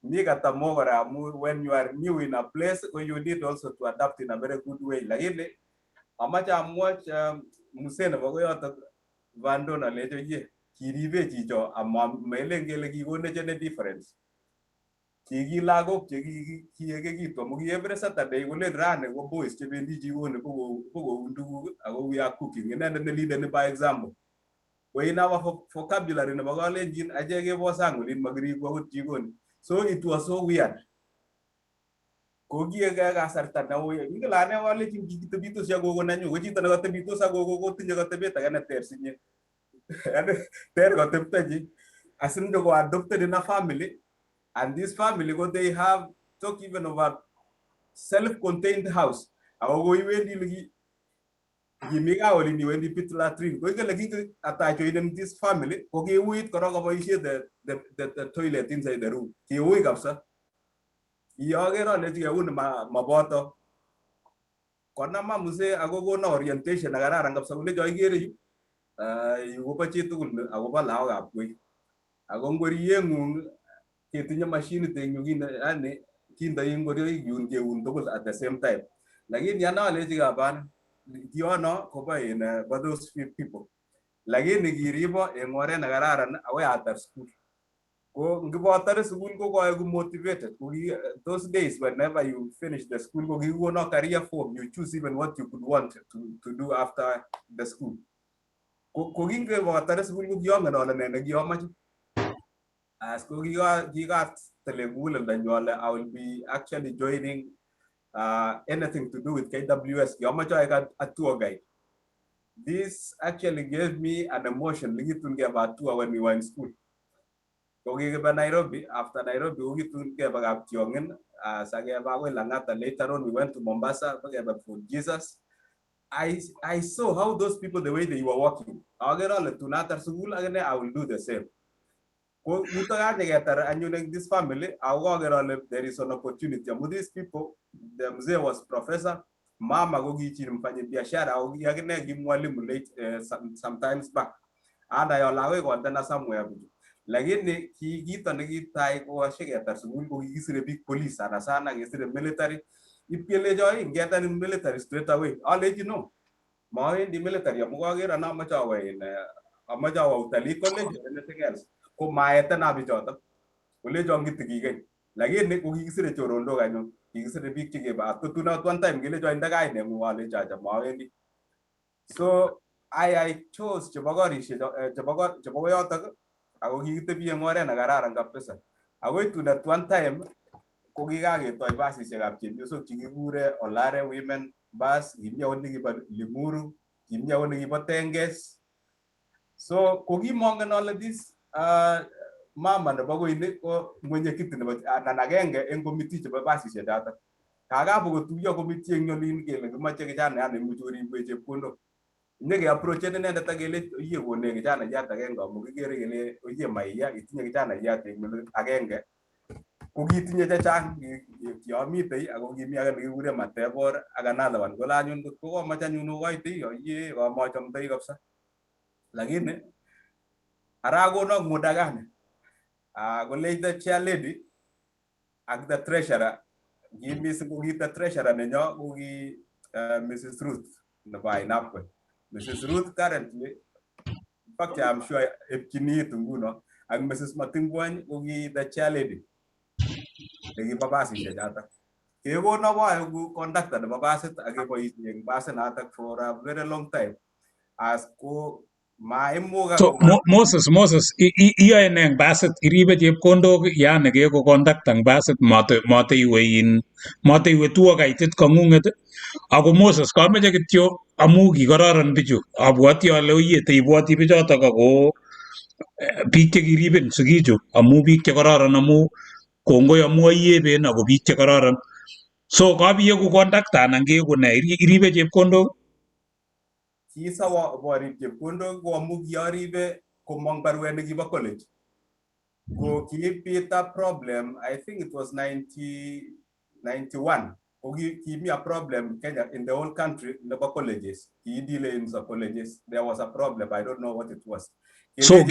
mi katamo kora amu when you are new in a place, ko you need also to adapt in a very good way. Lakini amache amwoch mzee nebo koyotok Vandon alecho ye kiribe chicho ama melen kele kikonech any difference. Kiki lagok che kiekekitu amu ki every Saturday kolen rani ko boys chebendi jikoni bokoun tuguk ako we are cooking. Inendet ne leadeni by example. Ko in our vocabulary nebo Kalenjin achek kebo sang olin makiriku akot jikoni. So it was so weird. Ko kiek kasarta neui. Ingen ane kalenjin kikitebitosi ak gogo nenyu. Ko chito nekatebitos ak gogo kotinye katebet age neter sinye. Yani ter kateptonyi. Asinyo ko adopted in a family, and this family ko they have talk even about self-contained house. Ako koiwendi liki kimi gaa olin iwendi pit latrine ko ingen kingi attach in this family ko kiuit korok koboisie the toilet inside the room, kiui kabisa. Iyoker alechigei uni maboto konama mzee ako kono orientation nekararan kabisa kolecho ikere yu, yu kobo chitugul akobo lagokab koi ako ngorieng'ung ketinye mashinit eng yu kinde yani kindoi ngoroik yun keun tugul at the same time. Lakini ana alechi hapana, kiono kobo in bo those few people, lakini kiribo eng oret nekararan akoi atar school. Ko ngibotore sukul ko koeku motivated. Ko those days, whenever you finish the school, ko kikikono career form, you choose even what you could want to do after the school. Ko kingebotore sukul ko kiongen ale ne nekiomoche as ko kikatil eng muguleldonyu ale I will be actually joining anything to do with KWS. Kiomoche aek a tour guide. This actually gave me an emotion nekitun keba tour when we were in school. Ko kikibe Nairobi, after Nairobi ko kitun kebe Kaptiong'in, sakeba akoi Lang'ata. Later on we went to Mombasa, kebe Fort Jesus. I saw how those people, the way they were walking. Agere ale tun atar sukul akine I will do the same. Ko yuto kanyeketar anyun eng this family ako kaker ale there is an opportunity amu these people, the mzee was professor, mama ko ki chi mfanya biashara ako ki akine ki mwalimu late sometimes back. Anai ale akoi kondena somewhere bichu. Lakini ki kito nekitai koashiketar sukul ko kikisire biik police sana sana kesire military. Ip kelecho ngetanin military straight away. Alechi no. Mawendi military amu kaker ana amache awe in amache awe utalii college or anything else. Ko maetena bichotok. Kolecho ngitikikeny. Lakini ko kikisire choronok anyun. Kikisire biik chekeba. Tun at one time kelecho inde kaineng'ung alechi acha mawendi. So I chose chebo korishek chebo koyotok ako kikitebi eng oret nekararan kabisa. Akoi tun at one time ko kikaketoi basisiekab chepyosok chekikure Olare Women Bus, kimi akot nekibo Limuru, kimi akot nekibo Tenges. So ko kimongen ale this mama nebo koini ko mwenyekiti nebo anan agenge eng committee chebo basisiek chotok. Kakabu kotuiyo committee eng olin kele kimoche kijanayan neimuchi koribwech chepkondok. Nyekeapproachen inendet ak kelech oye konech kijanaiyat agenge amu kikere kele oye maiya itinye kijanaiyat eng agenge ko kitinye chechang kiomitei ako kimi age nekikure Matebor ak another one kole anyun kot kokomach anyun okoitei oye kamachomdoi kabisa lakini ara konok muda gani kolech the chair lady ak the treasurer ki mising ko ki the treasurer nenyo ko ki Mrs. Ruth nebo Ainabkoi. Mrs. Ruth currently, in fact I'm sure epchini iit nguno ak Mrs. Matingwany ko ki the chair lady nekibo basishek chotok. Kekono aeku conductor nebo basit ak keboisie eng basit notok for a very long time as ko maimukak So Moses iyoe ne eng basit? Iribe chepkondok yani keku conductor eng basit mate iwe in mate iwe tuo kaitit kong'ung'et. Ako Moses kameche kityo amu kikororon bichu abwoti ale oye teibwoti bichotok ako biik chekiribin sigichu amu biik chekororon amu kongoi amu aiyeben ako biik chekororon. So kabiyeku conductor anan keku ne iribe chepkondok? Kisawa borib chepkondok ko amu kiaribe komong baruet nekibo college. Ko kibit a problem, I think it was 90, 91 ko kimi a problem Kenya in the whole country nebo colleges. Kiidile in the colleges. There was a problem. I don't know what it was. So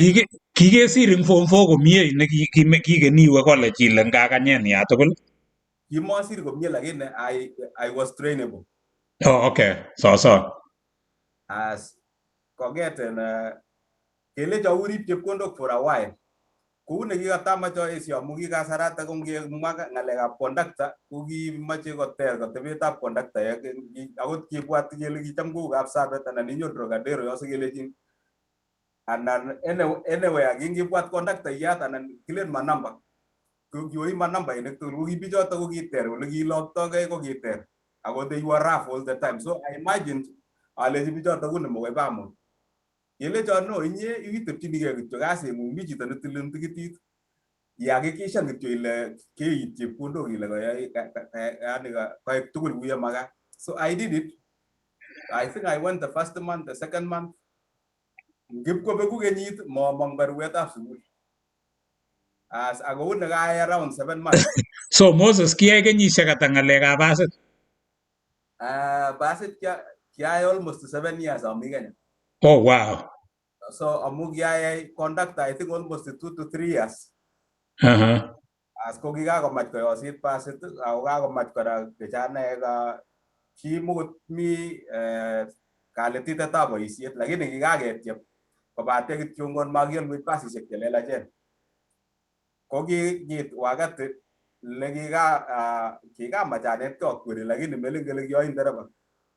kikesir eng form 4 komie ne kikeniwe college ile ngakanyen ya tugul? Kimosir komie lakini I was trainable. Oh, okay. Sawa sawa. As kongeten kelecho urip chepkondok for a while. Kou nekikatamach aesio amu ki kasarata ko ngemwa ng'alekab conductor ko kimache koter katebetab conductor akot kibwati kele kicham kou Kapsabet anan inyo Trocadero yo sikelechin anan anywhere kingibwat conductor anan kilen manamba kiwoi manambainik tugul ko ki bichoto ko kiter ole kiiloktogei ko kiter ako they were rough all the time. So I imagined alechi bichoto kuni mokoi bamuch. Kelecho no inye itepchinigei kityo kasing'ung mi chito netilin tikitit ihakikishan kityo ile keit chepkondok ile koyai yani koek tugul kou ye makat. So I did it. I think I went the first month, the second month. Ngipkobeku kenyit momong baruetab sukul. As ako uni kaayai around 7 months. So Moses kiyai kenyisiek ata ng'alekab basit? Basit kiayai almost 7 years ami Kenya. Oh wow. So amu kiayai conductor I think almost 2 to 3 years. As ko kikakomach koyosit basit ako kakomach kora kijanaek kimokotmi kalititetab boisiet lakini kikaketyem kobate kityongon makialwech basisiek chelelachen. Ko kiit wakati le kikamach anetkei akweri lakini melen kele kiyoin ndereba.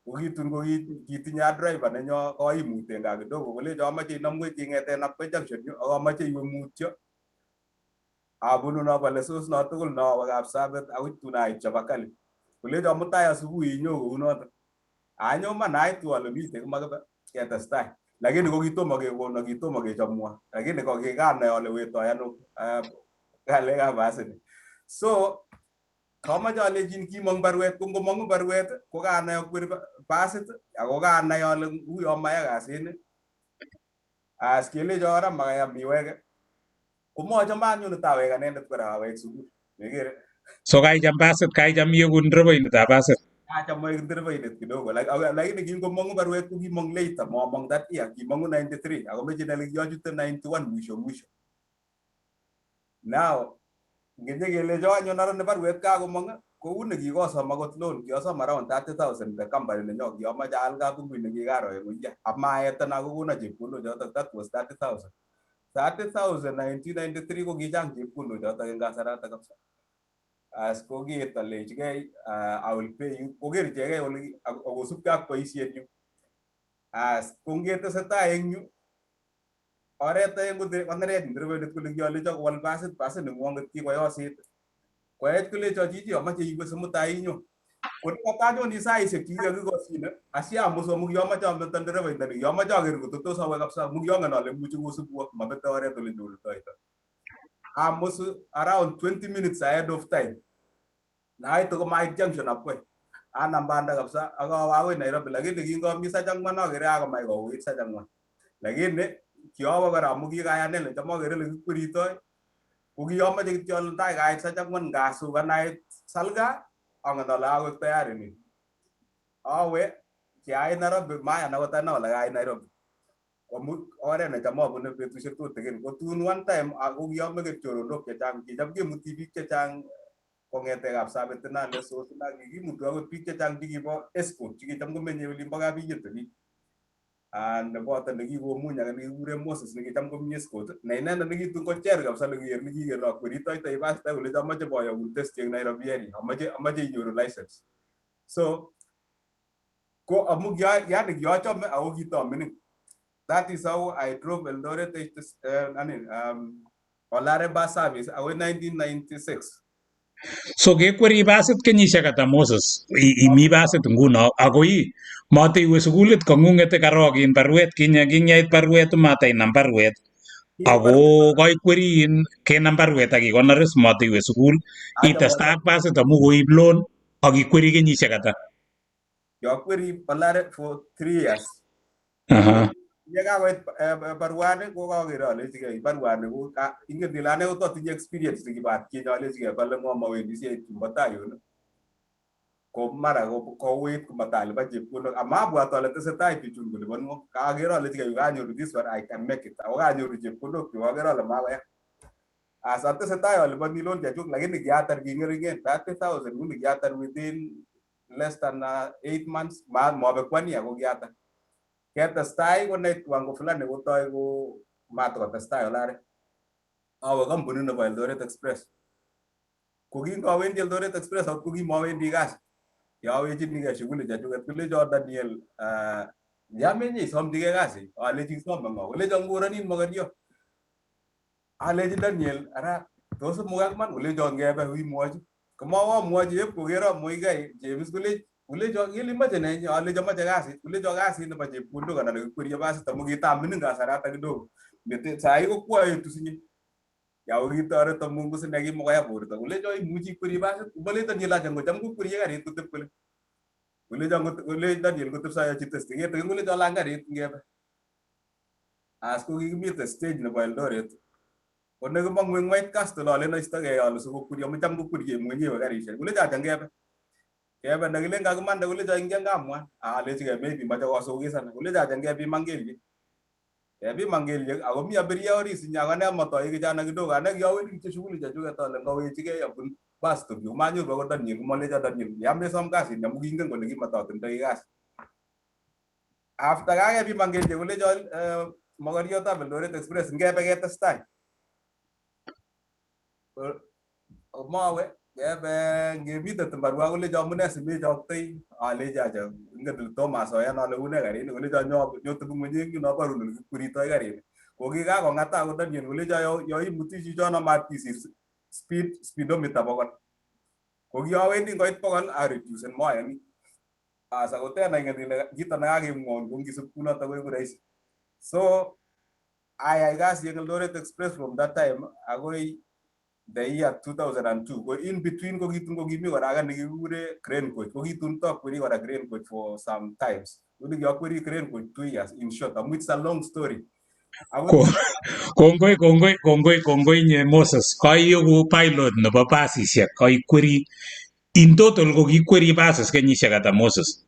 Ko kitun ko kitinye a driver nenyo koimut en gaa kidogo kolecho amoche inamwech ing'eten Napkwe Junction yu ak amoche iwe mutyo abunu nobo Lesos no tugul nowe Kapsabet akoi tun ait Chavakali. Kolecho mutai asubuhi inyo kounoto. Anyo man aitu ale mitei kimakibe ketestai. Lakini ko kitomo kekono kitomo kechomwo lakini ko kikanai ale wetoi ano ng'alekab basini. So kamoche alechin kimong baruet ko ngomong'u baruet ko kanai akweri basit ako kanai ale uyo maya kasini. As kelecho kora makayam iweke. Komochome anyun tawek anendet kora awek sukul. Mekere. So kaicham basit kaicham ieku ndereboindetab basit? Kacham aek ndereboindet kidogo lakini kingomong'u baruet ko kimong later momong that year kimong'u 93 ako meche nele kiochute 91 mwisho mwisho. Now ngenye kelecho anyun ara baruet kakomong kou nekikosom akot loan kiosom around 30,000 the company nenyo kiomoche aal kabungui nekikaro en uya amaetan ako kono chepkondok chotok that was 30,000. 30,000 1993 ko kichang chepkondok chotok en kasarata kabisa. As ko kiit alechigei I will pay you koker ichegei ole akosubkei ak boisienyu. As ko ngetesetai eng yu oret aeng konerech ndereboindet kole kiolecho kowal basit basit neng'wong'et kikoyosit. Koech kolecho chichi amoche iwe simutai inyo. Ko nekatanyoni saisiek chekikokikosyine asiamusu amu kiomoche ameto ndereboindoni kiomoche aker kotko tos awe kabisa amu kiongen ale imuchi kosubwo mabete oret ole nyorutoito. Amusu around 20 minutes ahead of time. Naitu komait junction Napkwe. Anam banda kabisa ak awe akoi Nairobi, lakini kingomi sach ang'wan akere kakomach kouit sach ang'wan. Lakini kiowe kora amu kikayanet ne cham akere ole kikweritoi, ko kiomoche kityo ale tai kait sach ang'wan ngasukan ait Salga, angen ale kakoek tayari ni. Awe, kiait Nairobi, mayan akot ane ale kait Nairobi. Amu oret necham abune betusiek tutikin. Ko tun one time ko kiameke choronok chechang, kicham kemuti biik chechang kong'ete Kapsabet ina, Lesos ina, kikimutu akot biik chechang chekibo Escort chekicham komenye olimbo Kapiyet olin. Neboto nekikomuny ake nekikure Moses nekicham komi Escort, ne inendet nekitun kocher kabisa nekiker nekikere akweritoitoi basit ak kolecho amoche boyoun test eng Nairobi area, amoche inyoru license. So ko amu yani kiochome ako kitomining. That is how I drove Eldoret I mean, Olare Bus Service akoi 1996. So kekweri basit kenyisiek ata, Moses, imi basit nguno akoi mateiwe sukulit kong'ung'et karok in baruet kinye kingyait baruet matainam baruet ako kaikweri in kenam baruet ak ikonor is mateiwe sukul itestai ak basit amu koib loan ak ikweri kenyisiek ata? Kiokweri Olare for 3 years. Ye kakoit baruani ko kaker alechigei baruani ko ingen ile ane kototinye experience nekibo atkinye, alechigei kole ng'o mawendi siait chumbo tai yun ko mara kouit komatalipan chepkondok amabwat ale tesetai bichun kolipanwo. Kaker alechigei yu kanyoru this one, I can make it, ako kanyoru chepkondok chu aker ale makoya. As atesetai alipani loan chechuk, lakini kiatar king'eringen 30,000 nguni kiatar within less than 8 months, mabek one year ko kiatar. Ketestai konait kiwango fulani kotoi ko matakotestai Olare. Awe kampunit nebo Eldoret Express. Ko kingawendi Eldoret Express akot ko kimawendi kasi. Kiawechinigei shughuli chechuket kolecho Daniel, yamenye isomchigei kasi. Alechi kisome ng'o? Kolecho ngoronin mokoryo. Alechi Daniel, ara tos imugak man? Kolecho ngebe imwochi. Komawo amwochi ip kokero Muigai James kolech kolecho kele imoche nee? Alechi amoche kasit. Kolecho kasit nebo chepkondok anan nekikwerie basit amu kitamining kasarata kidogo. Sai ko kwaetu sinye. Yau kitoreto Mungu sine kimukoya borto. Kolecho imuchi ikwerie basit. Kolech Daniel acha ngocham kokwerie karit kotep kole. Kolecho kolech Daniel kotep sayochi test. Ketikin kolecho lany karit ngebe. As ko kikimite stage nebo Eldoret. Ko nekimong'u eng White Castle alen aistogei ale sikokwerie amu cham kokwerie mwenyewe karishek. Kolecho acha ngebe. Kebe nekilen kakimande kolecho ingia ngamwan. Alechigei maybe moche kosukisana. Kolecho acha ngepiman kelyek. Kepiman kelyek ako mi abiria orit sinye ako ane matoi kijana kidogo. Ane kiawendi kityo shughuli chechuket ale ngawechigei abun bus stop yu manyoru akot Daniel komolecho Daniel yamesom kasit amu kingen kole kimatotindoi kasit. After kakepiman kelyek kolecho mokoriotab Eldoret Express ngebe ketestai. Mawe kebe ngemite Timbarwa kolecho amune simechoktoi alechi acha ingen ile tomo asoyan ale une karini kolecho nyo nyotebi ng'weny eng yun aborun ole kikweritoi karini. Ko kikakong'ata akot Daniel kolecho yo imuti chichono mat kisir speed speedometer 100. Ko kiowendi ngoit 100 areducen mayoni. Asa ko tena ingen ile kito nekakemwoun ko ngisub kunoto koiku rahisi. So ayai kasi eng Eldoret Express from that time akoi the year 2002. Ko in between ko kitun ko kimi kora age nekikure Crane Coach. Ko kitun tokweri kora Crane Coach for some times. Kuni kiokweri Crane Coach 2 years in short, amu it's a long story. Ko kongoi kongoi kongoi kongoi inye Moses, koiegu pilot nebo basisiek, koikweri in total ko kikweri buses kenyisiek ata, Moses?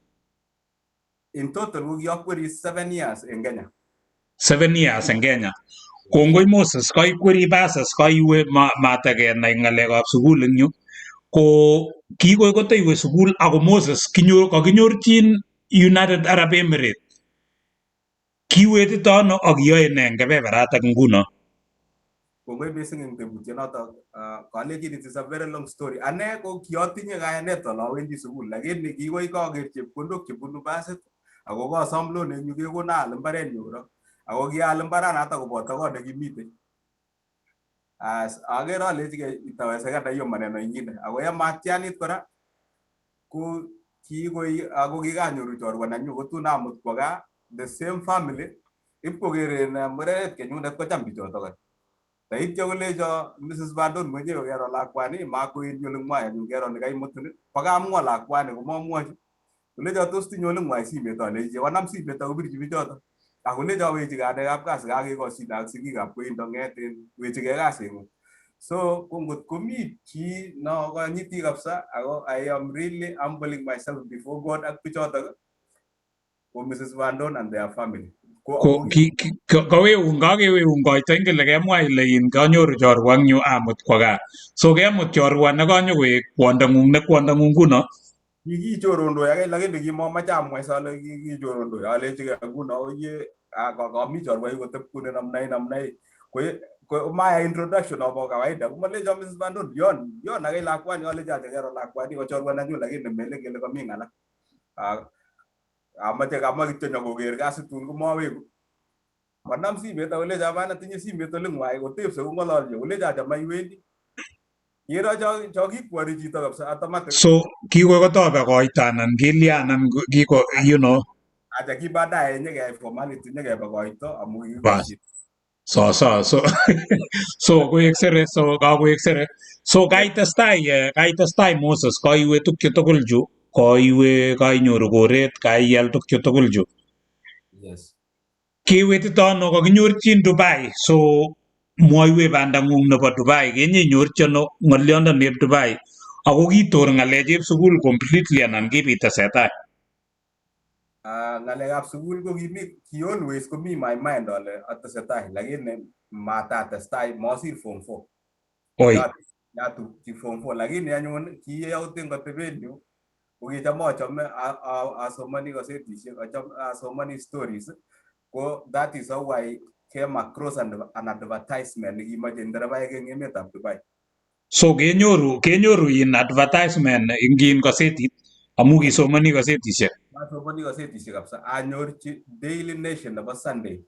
In total ko kiokweri 7 years en Kenya. 7 years en Kenya. Kongoi Moses, koikweri buses koiwe matekenai ng'alekab sukul eng yu. Ko kikoi koteiwe sukul ako Moses kinyor kakinyorchin United Arab Emirates. Kiwetito ano ak iyoe nee eng kebeberatak nguno? Kongoi missing eng tebutyonotok. Kalechin it is a very long story. Ane ko kiotinye kayanet ale awendi sukul, lakini kikoi kaker chepkondok chebunu basit ako kosom loan eng yu kekona aal mbarenyu korok. Ako kial mbaranato koboto kot nekimitei. As aker alechigei itawezekana hiyo maneno ingine. Ako yamatianit kora ko kikoi ako kikanyoru chorwa nenyu kotun amut kwo gaa the same family ipkokeren mureret kenyunet kocham bichotok. Taityo kolecho Mrs. Bandon mwenyewe kero lakwani makoendi oling'wai anyun kero nekaimutin pakamwa lakwani komamwochi. Kolecho tos tinye oling'wai simet alechi konam simet akopirchi bichoto. Akolecho wechigei ane kapkasi kakekosyin ak sigikab koindo ng'et wechigei kasing'ung. So ko ngot komi chi nokonyiti kabisa ako I am really humbling myself before God ak bichotok ko Mrs. Vandon and their family. Ko Ko kawekun kakewekun koito ingen ile kemwa ile in kanyoru chorwa eng yu amut kwo gaa. So kemut chorwa nekanyokoek kwondong'ung ne kwondong'ung nguno. Kikichorondoi ake lakini kimomoche amwa ale kikichorondoi alechigei nguno oye kami chorwa yu kotep kuni namna hii namna hii. Ko mayai introduction nobo kawaida komolecho Mrs. Bandon yon yon ake lakwani alechi acha kero lakwani ko chorwa nenyu lakini melen kele komi ng'ala. Amache kamwa kityo nyokoker kasi tun komaweku. Konam simet akolecho hapana tinye simet oling'wai kotepse kong'ololchi kolecho acha maiwendi. Kero cho kikwori chito kabisa automatic. So kikotobe koito anan kilya anan kiko you know. Acha ki baadaye nyekeyai formality nyekebe koito amu Bas. kikikosyin. So koek sere so kakoek sere. So kaitestai Moses kaiwe tukchu tugul chu koiwe kainyoru koret kaial tukchu tugul chu. Yes. Kewetito ano kakinyorchin Dubai so mwoiwech bandang'ung nebo Dubai kenyenyorchi ano ng'olyondonib Dubai ako kitor ng'alecheb sukul completely anan kibit tesetai. Ng'alekab sukul ko kimi ki always komi my mind ale atesetai lakini matatestai masir form 4. Oi. Yatupchi form 4 lakini anyun kiyautin atebenyu ko kicham achome asomani gazetishek asomani stories ko that is how I came across an advertisement nekimoche nderebaek eng emetab Dubai. So kenyoru in advertisement ing in gazetit amu kisomani gazetishek. Asomani gazetishek kabisa anyorchi Daily Nation nebo Sunday.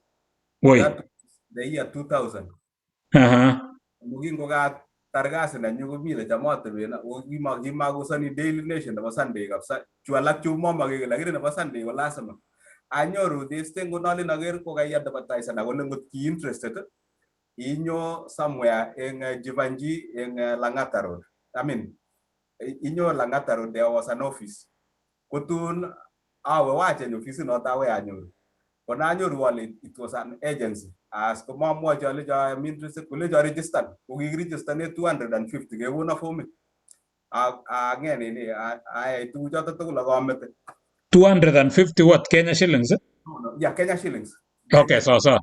Oi. That was the year 2000. Amu kingokatar kasi nenyu komi lecham ateben ako kimakosani Daily Nation nebo Sunday kabisa. Chu alak chu momokeki lakini nebo Sunday ko lazima. Anyoru this thing ko nolin aker ko kai advertise akole ngot ki interested inyo somewhere eng Jivanji eng Lang'ata Road. I mean inyo Lang'ata Road there was an office. Kotun awe wacheny ofisit noto awe anyoru. Ko nanyoru ale it was an agency. As komamwochi alecho I am interested kolecho register. Ko kikiregistane 250 kekono formit. Ang'et nini ayai tuguchoto tugul ak amete. 250 what Kenya shillings? No, yeah, Kenya shillings. Okay, so so.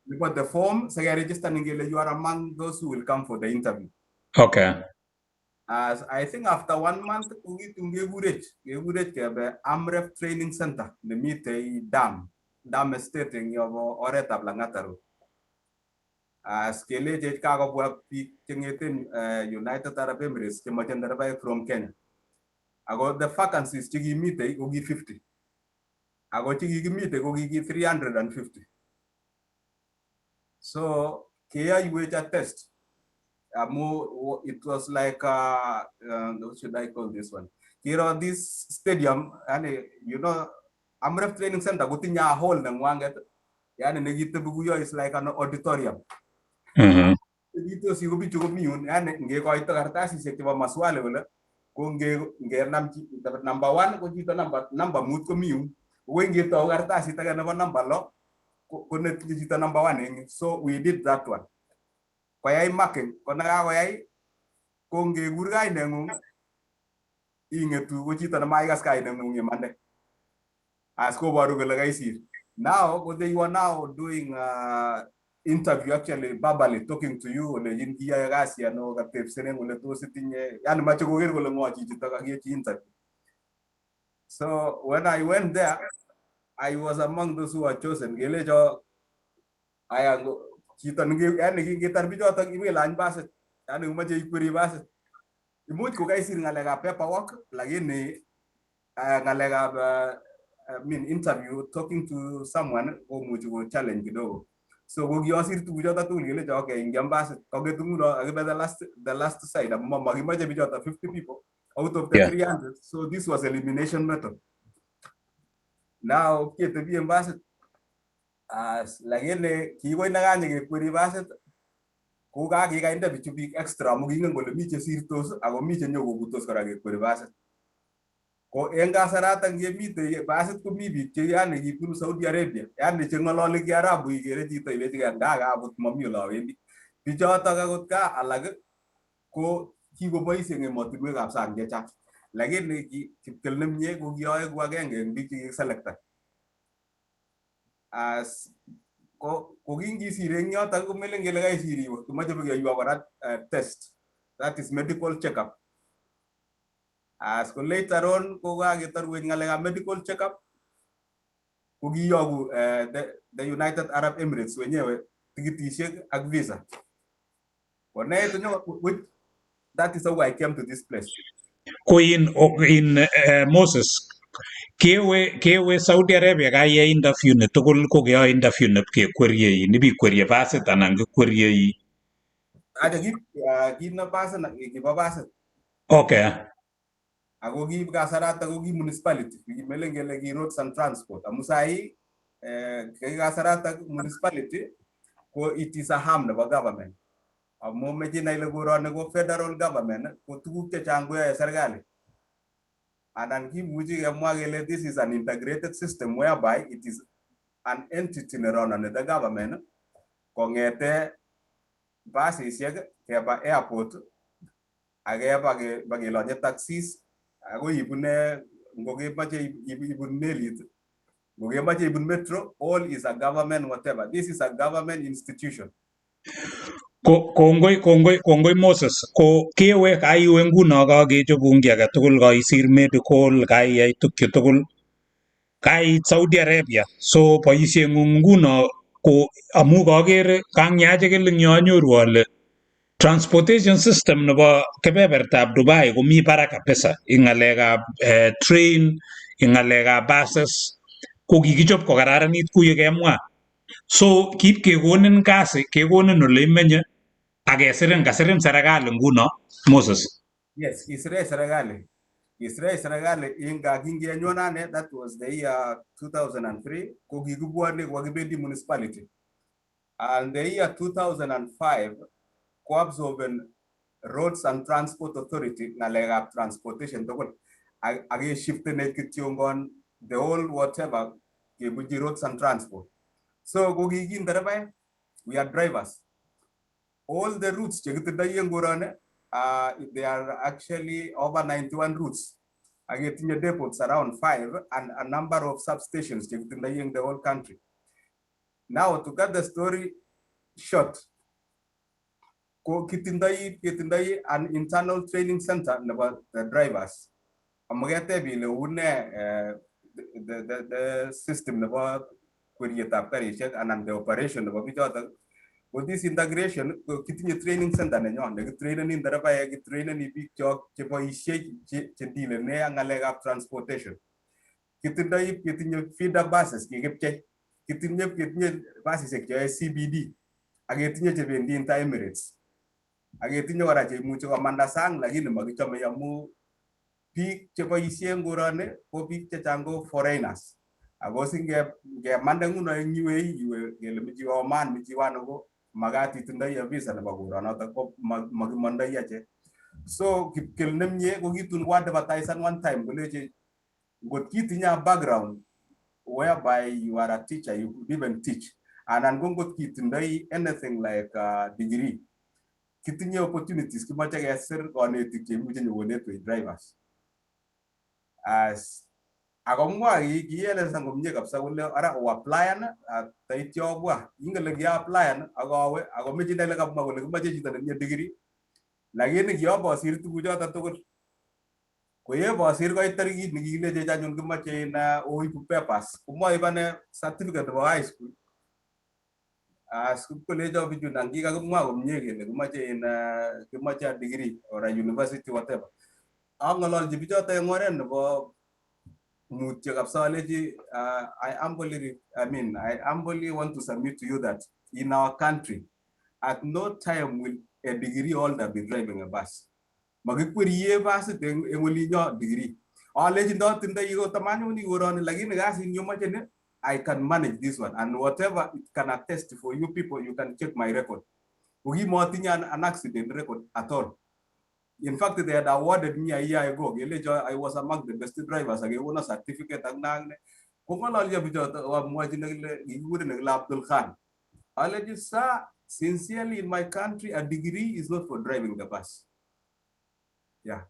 We got the form, so I register ngele you are among those who will come for the interview. Okay. As I think after 1 month, kokitun kekurech kebe Amref Training Center nemitei Dam Estate eng yobo oretab Lang'ata Road. As kelechech kakobwa biik cheng'eten United Arab Emirates chemoche nderebaek from Kenya. Ako the vacancies chekimitei ko ki 50. Ako chekikimitei ko kiki 350. So keyoiwech a test. Amu it was like what should I call this one? Kiro this stadium, yani you know, Amref Training Center kotinye a hall neng'wanget, yani nekitebi kuyo is like an auditorium. Kitosi ko bichu komi yun, yani ngekoito kartasisiek chebo maswali kole, ko ngenam number 1 ko chito number 5 komi yun. Ko ngetou kartasit age nebo number 6 ko netinye chito number 1 eng. So we did that one. Koyai marking, ko nekakoyai ko ngekur kaineng'ung ing'etu ko chito nemaikas kaineng'ung imande. As koboru kole kaisir. Now, ko they were now doing interview actually verbally talking to you olechin kiyoe kasi ano katepsenen kole tos itinye yani mache koker kole ng'o chichito kakiyochi interview. So when I went there, I was among those who were chosen. Kelecho aya chito yani kingetar bichotok iwelany basit yani umoche ikweri basit. Imuch ko kaisir ng'alekab paperwork lakini ng'alekab I mean interview talking to someone komuchi ko challenge kidogo. So ko kiosir tuguchoto tugul kelecho okay ingiam basit kongetu nguno akibe the last side amu makimoche bichoto 50 people out of the 300. So this was elimination method. Now ketebi en basit. As lakini kikoi nekanye kekweri basit Ko kakikainde bichu biik extra amu kingen kole mi chesirtos ako mi chenyokobutos kora kekweri basit. Ko en kasaratak ngemitei basit komi biik che yani kibunu Saudi Arabia, yani cheng'ololi Kiarabu ikere chito ilechigei nga kabut momi ole awendi. Bichotok akot ka alak ko kikobois eng emotinwekab sang chechang. Lakini Kipkel nemie ko kioeku agenge eng biik chekikiselektan. As ko kingisir eng yotok komelen kele kaisir iwe, kimoche pikeyoiwo kora test, that is medical check-up. As ko later on ko kaketorwech ng'alekab medical check-up, ko kiyoku the United Arab Emirates wenyewe tikitishek ak visa. Koneit nyo, which that is how I came to this place. Ko in Moses, kewe Saudi Arabia kaiyai interview ni tugul, ko keyoe interview ne kekwerie in ibikwerie basit anan kikwerie? Acha kit ne basit kibo basit. Ako ki kasarata ko ki municipality, kimelen kele ki Roads and Transport amu sahi ki kasarata municipality ko it is a arm nebo government, amu meche inai ile koroni ko federal government, ko tuguk chechang koyoe serikali, anan kimuchi kemwa kele this is an integrated system whereby it is an entity nerononi the government kong'ete basisiek keba airport ak keba kelonye taxis akoi ibune ngokemoche ibun melit, ngokemoche ibun metro, all is a government whatever. This is a government institution. Ko kongoi, kongoi, kongoi Moses. Ko kewe kaiwe nguno kakechobun kiy age tugul, kaisir medical, kaiyai tukchu tugul, kaiit Saudi Arabia. So boisieng'ung nguno ko amu kakere kangyachikil eng yo anyoru ale transportation system nebo kebebertab Dubai komi barak kabisa eng ng'alekab train, eng ng'alekab buses, ko kikichop kokararanit kou yekemwa. So kip kekonin kasi, kekonin ole imenye ak kesirin, kasirin serikali nguno, Moses? Yes, kisirech serikali. Kisirech serikali inga kingenyone ane, that was the year 2003, ko kikibwone kokakibendi municipality. And the year 2005 ko absorben Roads and Transport Authority ng'alekab transportation tugul ak keshiftenech kityongon the whole whatever kebunchi Roads and Transport. So ko kiki nderebaek, we are drivers. All the routes chekitindoi en koroni, there are actually over 91 routes. Ak ketinye depots around five and a number of substations chekitindoi in the whole country. Now, to cut the story short, ko kitindoi ketindoi an internal training center nebo the drivers. Amu keteb ile une the system nebo kwerietab karishek anan the operation nebo bichotok, ko this integration ko kitinye training center nenyon nekitraineni nderebaek, kitraineni biik chok cheboisie chedealene ak ng'alekab transportation. Kitindoi ketinye feeder buses kikipchei, ketinye basisiek cheyoe CBD ak ketinye chebendi inter Emirates ak ketinye kora cheimuchi komanda sang, lakini makichome amu biik cheboisie en koroni ko biik chechang ko foreigners, ako singemande nguno eng UAE, iwe kele michi iwe Oman, michi iwe ano, ko makat itindoi a visa nebo koronotok, ko makimondoi achek. So Kipkel nemie ko kitun ko advertisan one time kolechi ngot kitinye a background whereby you are a teacher, you could even teach, anan ko ngot kitindoi anything like a degree, kitinye opportunities, kimoche kesir konetik cheimuche nyokonetwech drivers. As akomwa kielezan komie kabisa kole ara oapplyan taityo obwa. Ingen ile kiaapplyan ak awe akomeche inai ile kamwa kole kimoche chito netinye degree, lakini kiobosir tuguchoto tugul. Ko yebosir koit tarikit nekikilechech anyun kimoche in oibu papers, komoib ane certificate nebo high school. As kolecho bichu nan kikakimwa komie kele kimoche in kimoche a degree or a university whatever. Ang'ololchi bichoto eng oret nebo mutyo kabisa, alechi I mean, I humbly want to submit to you that in our country at no time will a degree holder be driving a bus. Makikwerie basit eng olinyo degree. Alechi ndotindoi kotamanyoni koroni, lakini kasit nyomoche ni I can manage this one and whatever it can attest for you people, you can check my record. Ko kimotinye an accident record at all. In fact, they had awarded me a year ago. Kelecho I was among the best drivers ak kekono certificate ak ne ak ne. Kong'ololyo bichoto amwochi nekile kikikure nekile Abdul Khan. Alechi sir, sincerely in my country a degree is not for driving the bus. Yeah.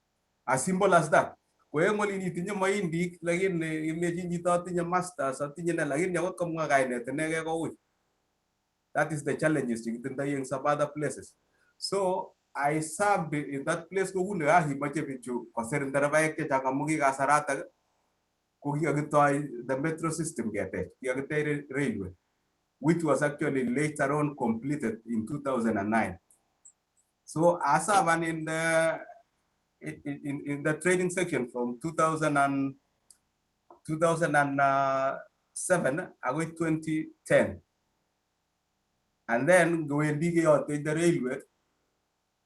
As simple as that. Ko eng olin itinye maindik lakini ilechin chito atinye masters atinye ne lakini akot komwa kainet inegei koui. That is the challenges chekitindoi eng some other places. So I served in that place kouni imoche bichu kosir nderebaek chechang amu ki kasaratak ko kikakitoi the metro system ketech, kikakitech railway, which was actually later on completed in 2009. So I served in the training section from 2000 and 2007 agoi 2010. And then ngowendi keyote the railway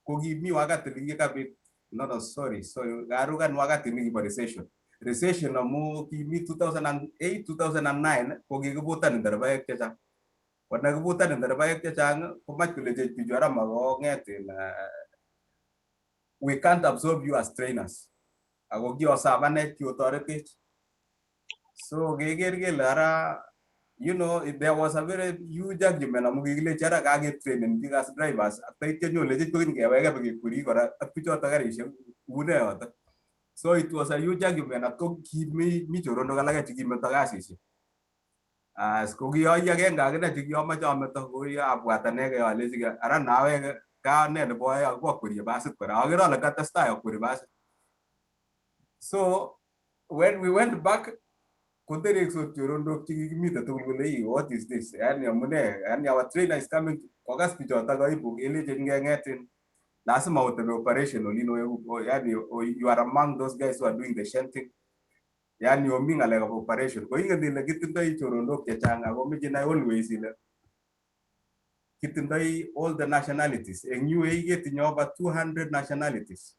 ko kimi wakati nekikabit, no, sorry, sorry, karukan wakati nekibo recession. Recession amu kimi 2008 2009 ko kikibutan nderebaek chechang. Ko nakibutan nderebaek chechang komach kolechech bichu ara makong'et in we can't absorb you as trainers. Ako kioserve ane kiotoretech. So keker kele ara there was a very huge argument amu kikilechi ara kaketrainen biik as drivers ak taityo nyolechech kokeny keweke bekekweri kora ak bichoto karishek une yoto. So it was a huge argument ak ko kimi mi choronok alake chekimeto kasisiek. As ko kiyoi agenge akine chekiomoche ameto ko abwat anegei alechi ara naweke ka ne nebo oeng ak akwerie basit kora akere ale katestai akweri basit. So when we went back kotereksot choronok chekikimite tugul kole "Ii, what is this? Yani amune, yani our trainer is coming kokas bichotok aibu kelechin keng'etin lazima utebe operation olin oeku yani you are among those guys who are doing the shunting, yani omi ng'alekab operation ko ingen ile kitindoi choronok chechang ako meche inai always ile kitindoi all the nationalities. Eng UAE ketinye over 200 nationalities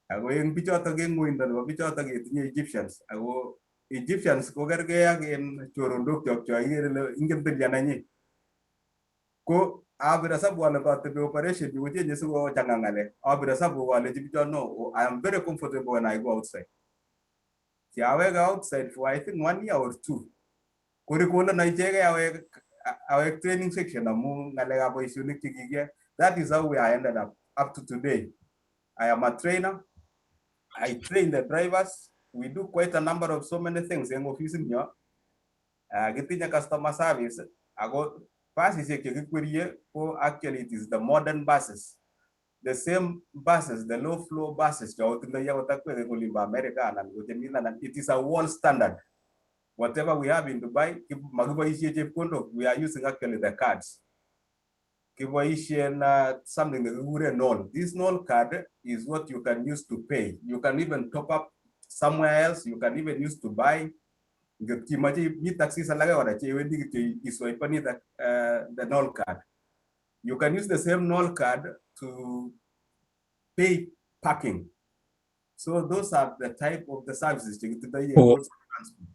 ako eng bichotok eng ng'oindo nebo bichotok ketinye Egyptians ako Egyptians ko kergei ak en choronok chok cho ikere ile ingen tilya nenyi ko apir hesabu ale katebi operation yu kochenye sikochang'a ng'alek apir hesabu alechi bichon no, I am very comfortable when I go outside. Kiaweke outside for I think one year or two korikoleno ichegei awek training section amu ng'alekab boisionik chekikiyoe. That is how we are ended up to today. I am a trainer. I train the drivers. We do quite a number of so many things eng ofisit nyo. Kitinye customer service ako basisiek chekikwerie ko actually it is the modern buses, the same buses, the low floor buses chaotindoi akot akwek eng olimbo America anan ko chemi London. It is a world standard. Whatever we have in Dubai, makiboisie chepkondok, we are using actually the cards. Kiboisien something nekikuren Nol. This Nol card is what you can use to pay. You can even top up somewhere else. You can even use to buy. Ngot kimoche mi taxis alake kora chewendi kityo iswipeni the Nol card. You can use the same Nol card to pay parking. So those are the type of the services chekitindoi en transport.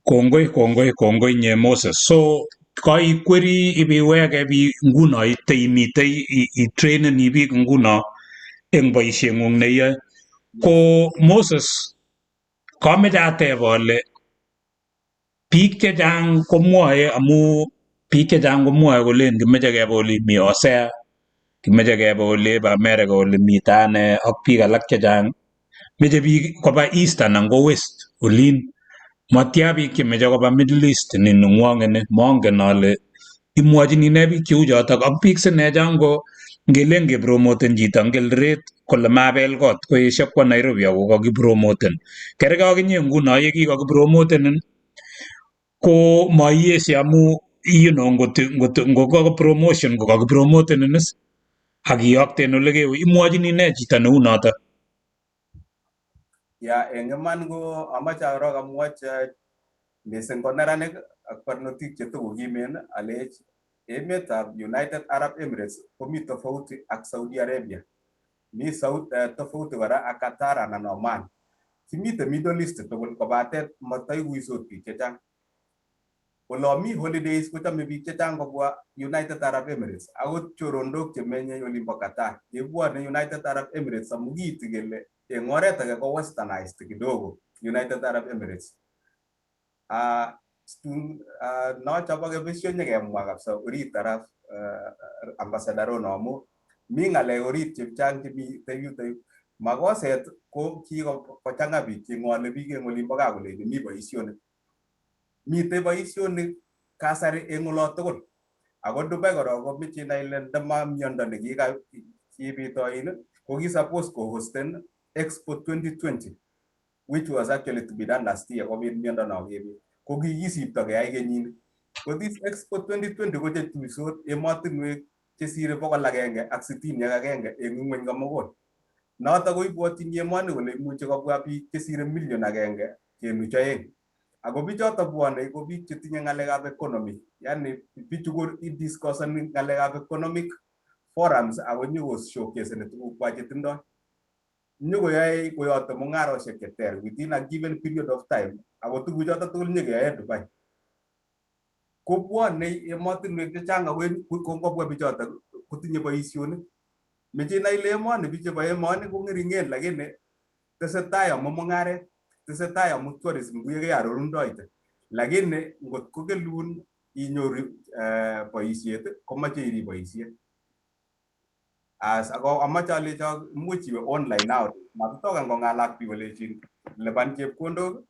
Kongoi, kongoi, kongoi nye Moses. So kaikweri ibiweke bi nguno ite imitei itraineni biik nguno eng boisieng'ung neiyoe. Ko Moses, kameche ateb ale biik chechang komwoe amu biik chechang komwoe kolen kimeche kebe ole mi Hosea, kimeche kebe ole bo America ole mite ane ak biik alak chechang. Meche biik koba East anan ko West olin. Matya biik chemeche koba Middle East ni ning'wong ni mongen ale imwochini nee biik cheu chotok ak biik sine chon ko ngelen kepromoten chito eng Eldoret kole mabel kot koesio kwo Nairobi ako kakipromoten. Kerkei ak inye nguno ye kikakipromotenin ko maieshe amu ngot ngo promotion ko kakipromotenin is ak iyokten ole kewe imwochini nee chito neu notok? Ya, eng iman ko amache korok amwochi missing ko neranik ak barnotik chetokokimen alech emetab United Arab Emirates komi tofauti ak Saudi Arabia. Mi tofauti kora ak Qatar anan Oman. Kimite Middle East tugul kobaten mataikuisot biik chechang. Olon mi holidays kochome biik chechang kobwa United Arab Emirates, akot chorondok chemenye olimbo Qatar kebwone United Arab Emirates amu kiiti kele eng oret age ko westernized kidogo United Arab Emirates. Nochoboke besio nyekemwa kabisa orit arap Ambassador Rono amu mi ng'alek orit chechang chemite yuto. Makoset ko kikochang'a biik cheng'ole biik eng olimbo gaa kolechi mi boisionik. Mitei boisionik kasari eng olo tugul. Ako Dubai korok komeche inai ile ndama miondo nekibit oin ko ki suppose kohosten Expo 2020, which was actually to be done last year, kobit miondo no kebit ko kikisipto keyai kenyini. Ko this Expo 2020 ko chetuisot emotinwek chesire 161 eng ng'weny komugul. Noto koibwotyini emoni kole imuchi kobwa biik chesire 1.2 million. Ako bichoto bwone ko biik chetinye ng'alekab economy, yani bichu ko discussoni ng'alekab economic forums ako nyoko showcaseni tugukwak chetindoi. Nyokoyoe koyote mung'arosiek cheter within a given period of time, ako tuguchoto tugul nyokeyoe Dubai. Kobwone emotinwek chechang ako ngobwa bichoto kotinye boisionik. Meche inai ile emoni biik chebo emoni ko ng'ering'en lakini tesetai amu mung'aret, tesetai amu tourism kuye kearorundoite. Lakini ngot ko kelun inyoru boisiet komoche irib boisiet. As ako amache alecho imuch iwe online now. Matitokan kong'alak biik kolechin lipan chepkondok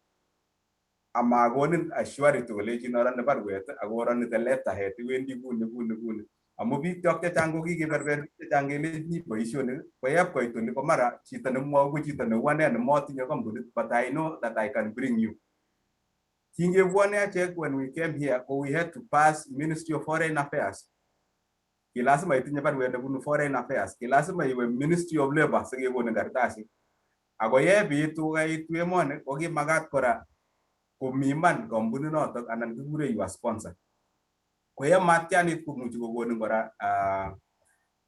amakonin assurity kolechin oroni baruet ako oroni the letterhead iwendi kuni kuni kuni. Amu biik chok chechang ko kikiberber biik chechang kelech mi boisionik ko yep koit oli ko mara chito nemwou ko chito neu ane nemotinye kampunit, but I know that I can bring you. Kingebwone achek, when we came here, ko we had to pass Ministry of Foreign Affairs. Ki lazima itinye baruet nebunu Foreign Affairs, ki lazima iwe Ministry of Labor sikekonin kartasit. Ako yebitu kaitu emoni ko kimakat kora komiman kampuninotok anan kikure your sponsor. Ko yematyanit komuchi kokonin kora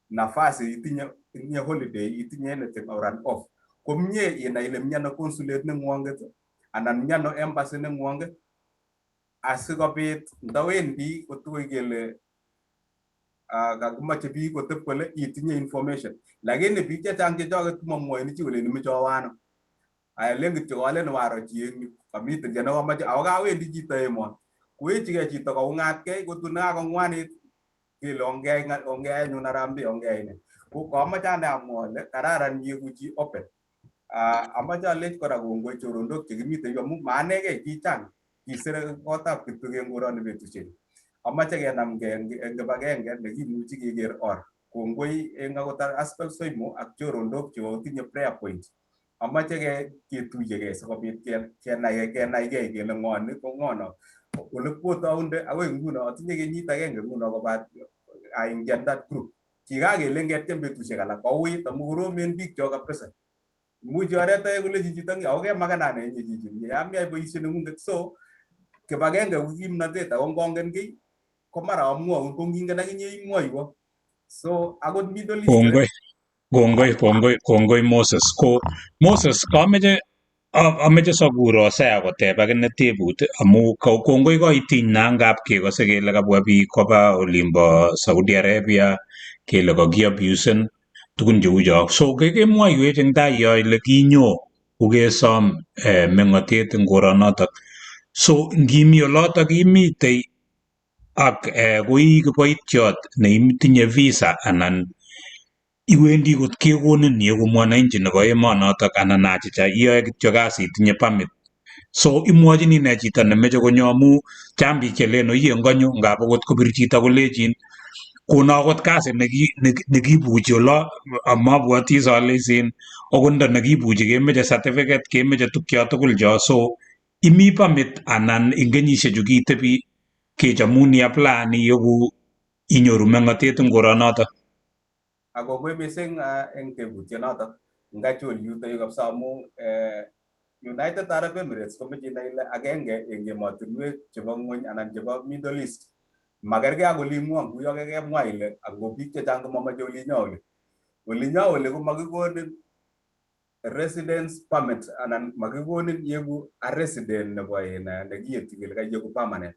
nafasi itinye holiday, itinye anything or an off. Komie inai ile miano consulate nengwonget anan miano embassy nengwonget asikobit ndawendi kotugoi kele kakimoche biik kotep kole itinye information. Lakini biik chechang chechoket komamwoini chi koleni moche awo ano. Aya len kityo kalen waro chi eng yu kamiten kiy nekomoche ako kawendi chito emoni. Kowechigei chito koung'atkei kotun nekakong'wanit kele ongeyai ongeyai anyun harambee ongeyai ne. Ko kamoche ane amwa ale kararan iegu chi open. Amache alech kora kongoi chorondok chekimite yu amu maanegei kichang kisere kotab Kiptum eng koroni betusiechu. Amache kenamgei eng kibagenge nekimuchi keker or. Kongoi eng akot Aspel Soimo ak chorondok cheotinye prayer point. Amache ketuyegei sikobit kenaigei kele ng'o ni ko ng'o no. Ole kwotounde akoi nguno atinye kenyit agenge nguno kobat aingian that group. Kikakelen ketiem betusiek alak kouit amu koromen biik chok kabisa. Imuchi oret age kolechin chito ako kemakenan inye chichi yameyai boisiet neng'ung'et. So kibagenge ko kimnatet ako ngongen kiy ko mara amwaun ko ngingen akinye imwoiwo. So akot Middle East Kongoi, kongoi, kongoi, kongoi Moses. Ko Moses kameche ameche sakur Hosea koteb akine tebut amu kongoi koitiny na ngap kekose kele kabwa biik koba olimbo Saudi Arabia kele kakiabusen tugun cheu cho. So kemwoiwech eng tai yo ile kinyo kokesom meng'otet eng koronotok. So ngimi olotok imitei ak koi kiboitiot neitinye visa anan iwendi kot kekonin ieku mwananchi nebo emonotok anan achicha iyoe kityo kasit itinye permit. So imwochini nee chito nemeche konyo amu chang biik chelen oiye ngonyo ngap akot kobir chito kolechin kono akot kasi nekibuchi olo amabwoti is ale isin okot ndo nekibuchi kemeche certificate kemeche tukcho tugul cho. So imi permit anan eng kenyishechu kiitebi kechomun iapplian ieku inyoru meng'otet eng koronotok. Ak kongoi mising eng tebutyonotok. Ngachul yuto yu kabisa amu United Arab Emirates komeche inai ile agenge eng emotinwek chebo ng'wony anan chebo Middle East. Makergei ak oling'wong kuyo kekemwa ile ako biik chechang komamoche olinyo oli. Olinyo oli komakikonin residence permit anan makikonin ieku a resident nebo in nekiyeti kele kaieku permanent.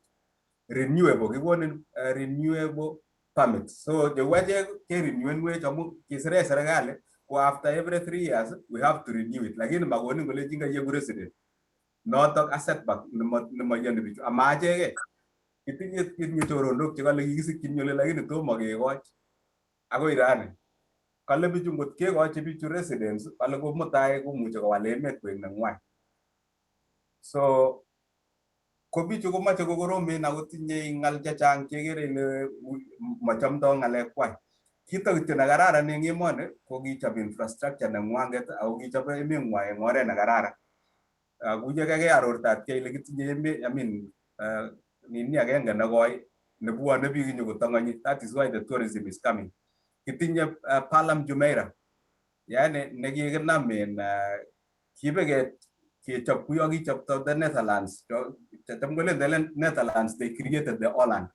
Renewable, kikonin renewable permit. So cheu achek kerenewenwech amu kisirech serikali ko after every 3 years we have to renew it, lakini makonin kolechin kaieku resident. Notok a setback nemoiyoni bichu ama achekei. Kitinye choronok chekale kikisikyin ole lakini tomo kekoch akoi rani. Kale bichu ngot kekochi bichu residence, kale ko mutai komuchi kowal emet koek neng'wai. So ko bichu komoche kokoromen ako tinyei ng'al chechang chekere ile mochomdoi ng'alek kwai. Kito kityo nekararan eng emoni ko kichop infrastructure neng'wanget ako kichop emeng'wai eng oret nekararan. Kuye kekearortatkei ile kitinye emet, I mean, nini agenge nekoi nebwone biik nyokotong'onyi. That is why the tourism is coming. Kitinye Palm Jumeirah, yani nekikinam en kibe kechop kuyo kichopto the Netherlands. Cham kolen the Netherlands, they created the Holland.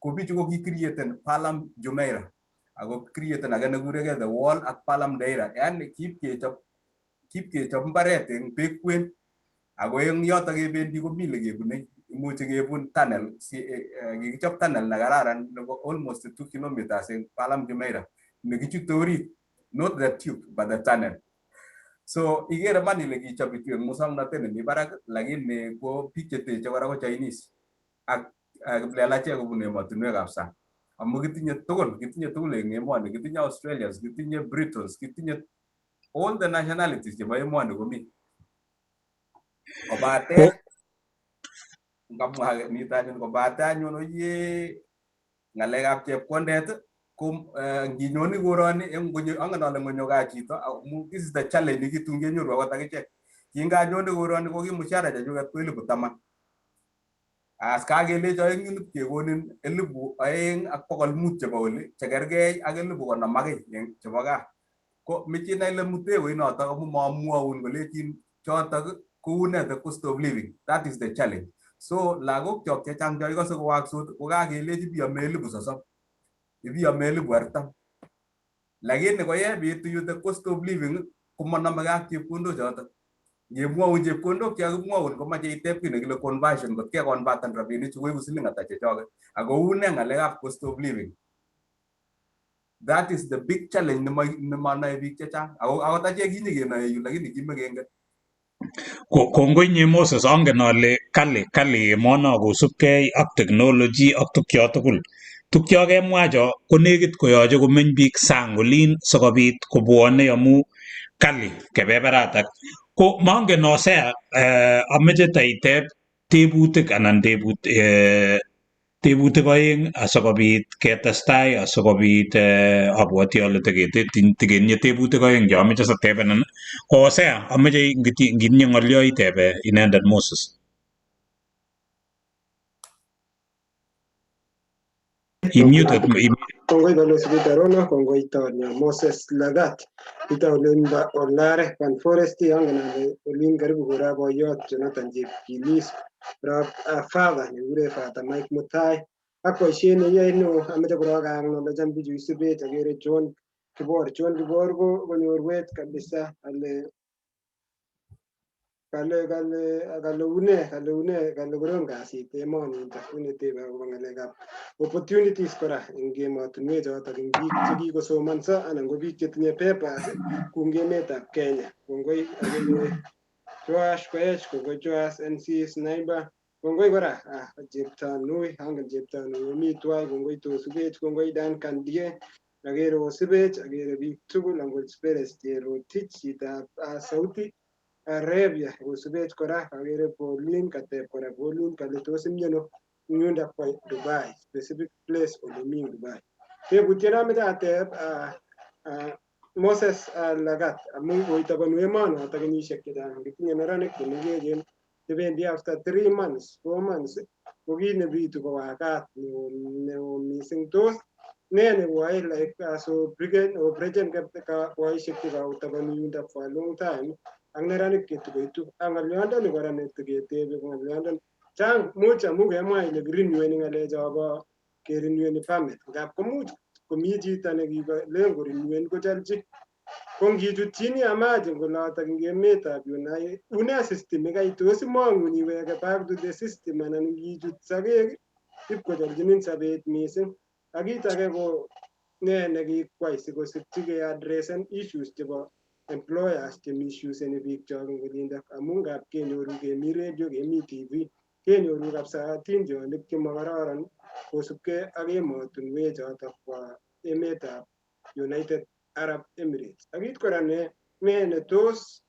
Ko bichu ko kicreaten Palm Jumeirah ako createn age nekurekei The Wall ak Palm Deira. Yani kiip kechop mbaret eng beek kwen ako eng yotok kebendi komi lekebune, imuchi kebun tunnel. Kikichop tunnel nekararan nebo almost 2 kilometers eng Palm Jumeirah nekichute orit, not the tube but the tunnel. So ikere man ile kichop bichu eng muswoknotet nemi barak, lakini ko biik cheteche kora ko Chinese ak kiplelachek kobun emotinwekab sang, amu kitinye tugul eng emoni. Kitinye Australians, kitinye Britons, kitinye all the nationalities chebo emoni komi, kobate ngamwa nito anyun, kobate anyun oye ng'alekab chepkondet ko nginyoni koroni, angen ale ngonyo gaa chito, amu this is the challenge nekitun kenyoru akot akichek. Kinganyoni koroni ko ki mshahara chechuket ko 10,000. As kakelecho eng yun kekonin 2,500 chebo oli chekergei ak 50,000 akei chebo gaa. Ko meche inai ile mutewei notok amu mamwoun kolechin chotok koune the cost of living. That is the challenge. So lagok chok chechang cho ikose kowaksot ko kakelechi biame 30,000, ibiame 40,000. Lakini koyebitu yu the cost of living komonomegei ak chepkondok chotok. Ngemwoun chepkondok chekakimwoun komache iteb kiy nekile conversion, ngot keconvertan rabinichu koiku siling ata chechoket ako une ng'alekab cost of living. That is the big challenge nemonoe biik chechang, ako akot achek kinyikenoe yu lakini kimekengen. Kongoi inye Moses, angen ale kali kali emono kosubkei ak technology ak tukyo tugul. Tukyo kemwa cho ko nekit koyoche komeny biik sang olin sikobit kobwone amu kali kebeberatak. Ko mongen Hosea, ameche taiteb tebutik anan tebutik oeng asikobit ketestai, asikobit abwoti ale tiketinye tebutik oeng che ameche satebenin. Ko Hosea, ameche ngitinye ng'olyo itebe inendet Moses. Imuted. Kongoi Balozi Peter Rono, kongoi tonyo Moses Lagat. Ita olin ba Olare Van Forest, angen ale olin karibu kora boyot Jonathan Chepkilis, rop father nekikure Father Mike Mutai ak boisiet neyoe neo. Ameche korok ayan ale cham bichu isubech. Akere John Kibor, John Kibor ko konyorwech kabisa, ale kale une kale korom kasit emoninto, unetebe akobo ng'alekab opportunities kora eng emotinwek chotok eng biik chekikosomonso anan ko biik chetinye papers kung emetab Kenya. Kongoi akere Joash Koech, kongoi Joash NC Sniper, kongoi kora Cheptanui, angen Cheptanui omi twai, kongoi Tosubech, kongoi Duncan Die, akere Osibech, akere biik tugul, Uncle Perez Cherotich, chitab Saudi Arabia kosubech kora, akere Pauline, kateb kora Pauline kale tos imiano eng yundok bo Dubai, specific place olemi eng Dubai. Tebutiet nameche ateb Moses Lagat, amu koitobonu emonoto kenyisiek chechang, kitinye neranik chemengechen chebendi after 3 months, 4 months, ko kit nebitu ko wakat neo missing. Tos ne newoe like so obreken boisiek chekotobonu yundok for a long time ak neranik chetukoitu ak ng'olyondoni kora netiketebe ko ng'olyondoni chang much amu kemwa ile kireneweni ng'alechobo kereneweni permit, ngap komuch komi chito nekilen korenewen kocholchi, ko ngichutchini imagine kolotok eng emetab United, une system ikai tos imong'un iweke back to the system anan ngichut sokek Ipkochorchinin sobet mising. Ak kit age ko ne nekikwai sikosikyi keaddressen issues chebo employers che misuseni biikchok eng olindok amu ngap kenyoru kemi radio, kemi TV, kenyoru kabisa atindonik chemokororon kosubkei ak emotinwek chotok bo emetab United Arab Emirates. Ak kit kora ne netos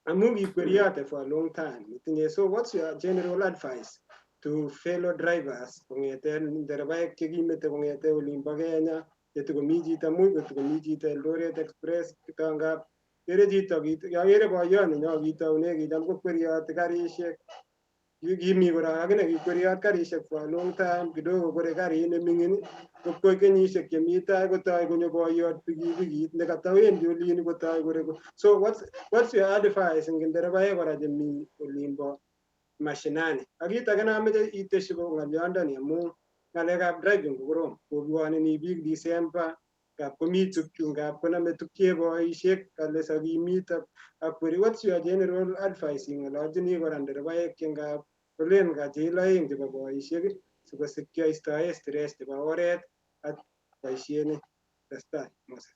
amu kikweriote for a long time itinye, so what's your general advice to fellow drivers kong'eten nderebaek chekimete kong'eten olimbo Kenya yetokomi chito, much kotokomi chito Eldoret Express ngap kere chito, akere boiyot nenyo kitoune kicham kokwerioti karishek, kimi kora akine kikweriot karishek for a long time, kidogo kore karit neming'in, koi kenyisiek chemi tai kotoi konyo boiyot pikipikit nekatawendi olin kotoi kore. So what's your advice eng nderebaek kora chemi olimbo mashinani? Ak kit age nameche iteshi ko ng'olyondoni, amu ng'alekab driving ko korom, kobwoneni biik December, ngap komi tukchu, ngap konome tukcheboisiek kale sokimit ak kweri. What's your general advice ing'ololchini kora nderebaek che ngap kolen kachil oeng chebo boisiek sikosikyi oistoe stress chebo oret ak boisiet ni? Testai, Moses.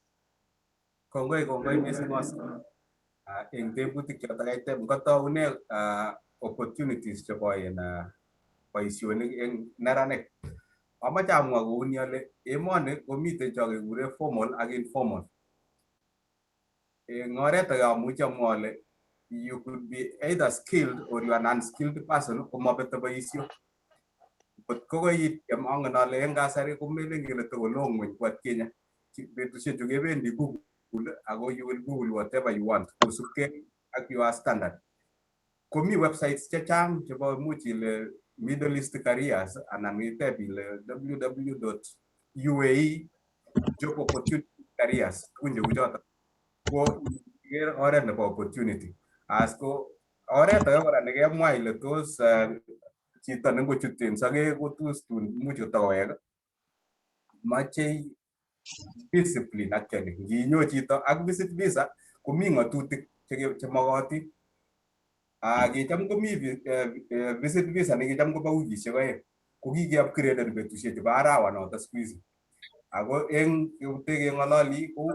Kongoi, kongoi mising Oscar eng tebutik chotok kaiteb. Ngotoune opportunities chebo in boisionik eng neranik, amache amwa kouni ale emoni komiten cho kekure formal ak informal. Eng oret age amuchi amwa ale you could be either skilled or you are an unskilled person, komabete boisio. Kot ko koitiem, angen ale eng kasari komelen kele tokolo ng'weny ku atkinye. Betusiechu kebendi Google ako you will Google whatever you want kosubkei ak your standard. Komi websites chechang chebo, imuch ile Middle East careers anan iteb ile www.uae job opportunity careers, tugun cheu choton. Ko iker oret nebo opportunity as ko oret age kora nekemwa ile tos chito nengochut en sokek ko tos tun imuch kotokowek, machei discipline actually. Nginyo chito ak visit visa komi ng'atutik chemokotin. Kicham komi visit visa nekicham kobo wikisiek 2, ko kike upgraden betusiechu bo arawa noto siku hizi. Ako eng keng'ololi ko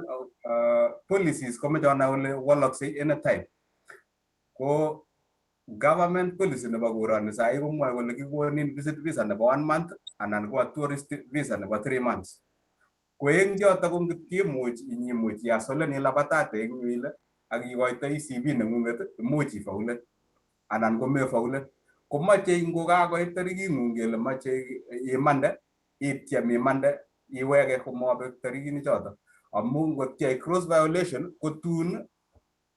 policies komoche onai kole waloksei anytime. Ko government policy nebo koroni sahi komwoe kole kikonin visit visa nebo one month anan ko tourist visa nebo 3 months. Ko eng choto ko ngot kimuch inyimuch ihasolen ilabatate eng yu ile ak ikoitoi CV neng'ung'et, imuch ifaulen anan komefaulen. Komoche ngokakoit tariking'ung kele moche imande, ityem imande iweke komabek tarikini choto. Amu ngot cross violation ko tun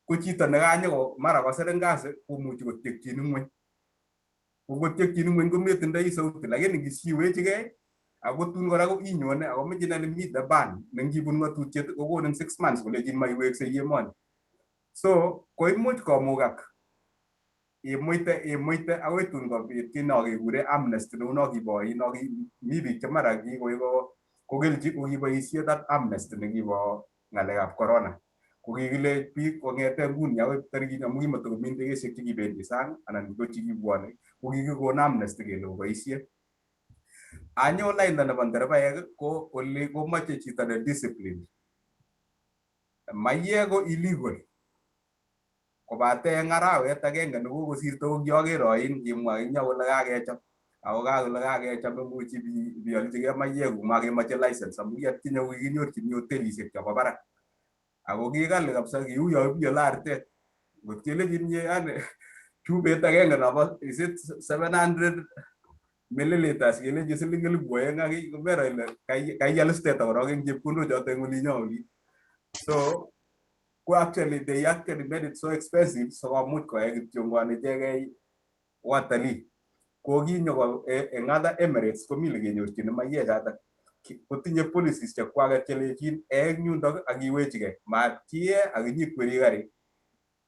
ko chito nekanyoko mara kosirin kasi komuchi kotyekchin ng'weny. Ko ngotyekchin ng'weny kometindoi sauti, lakini ngisiwechigei ako tun kora ko inyone ako meche inai ile mite ban ne ngibun ng'atutiet kokonin 6 months kolechin maiweksei emoni. So koimuch komugak imuite imuite akoi tun kobit kiy no kekure amnesty neu no kibo no mi biik che mara kikoik kokelchi kokiboisie that amnesty nekibo ng'alekab corona. Ko kikile biik kong'ete nguni akoi tarikini, amu kimatakomi ndegesiek chekibendi sang anan ko chekibwone, ko kikikon amnesty kele oboisie. Anyo lainda nebo nderebaek, ko oli komoche chito ne disciplined. Maiyek ko illegal kobate eng arawet agenge nekokosirto ko kioker oin kimwa eng yo kole kakechop, ako kakole kakechop imuchi biolchigei maiyekuk, makemoche license amu ki atkinye ko kikinyorchini hotelisiek chobo barak ako kikali kabisa, kiu yo ibiole artet. Ngot kelechin inye yani chupet agenge nobo, is it 700 milliliters, kelechin siling 2000 ak kiy, komero ile kaial steta korok eng chepkondok choto eng olinyo olin. So ko actually they actually made it so expensive so komuch koyai kityongon ichegei watalii. Ko kinyo ko eng other emirates komi lekenyorchini maiyek chotok kotinye policies chekwaket chelechin ee eng yundok ak iwechigei, matkie ak inyikweri karit,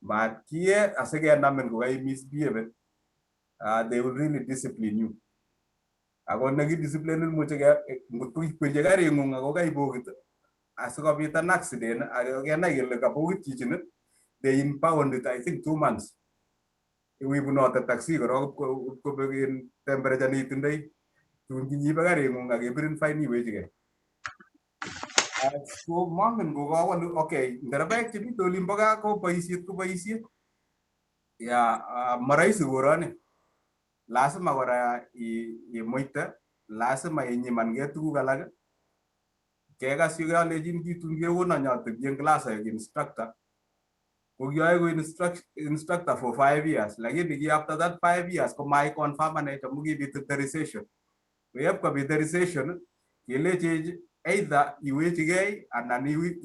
matkie asikenamin kokai misbehaven, they will really discipline you. Ako nekidisciplinen imuchi ngot ko ikwerie karing'ung ako kaibokit asikobit an accident ak kenai kele kabokit chichini, they impound it, I think 2 months. Ibunote taxi korok kobek en temperature neitindoi. Tun kinyibe karing'ung ak kebirin fine iwechigei. So mongen kokawolu, okay, nderebaek chemite olimbo gaa ko boisiet ko boisiet. Ya marahisi koroni. Lazima kora imuite, lazima inyimange tuguk alak. Kekas yu kalechin kitun kekonon nyotebi en class aek instructor. Ko kiaeku instructor for 5 years, lakini ki after that 5 years ko mai confirmanech amu kibit the recession. Ko yep kobit the recession, kelechech either iwechigei anan iwe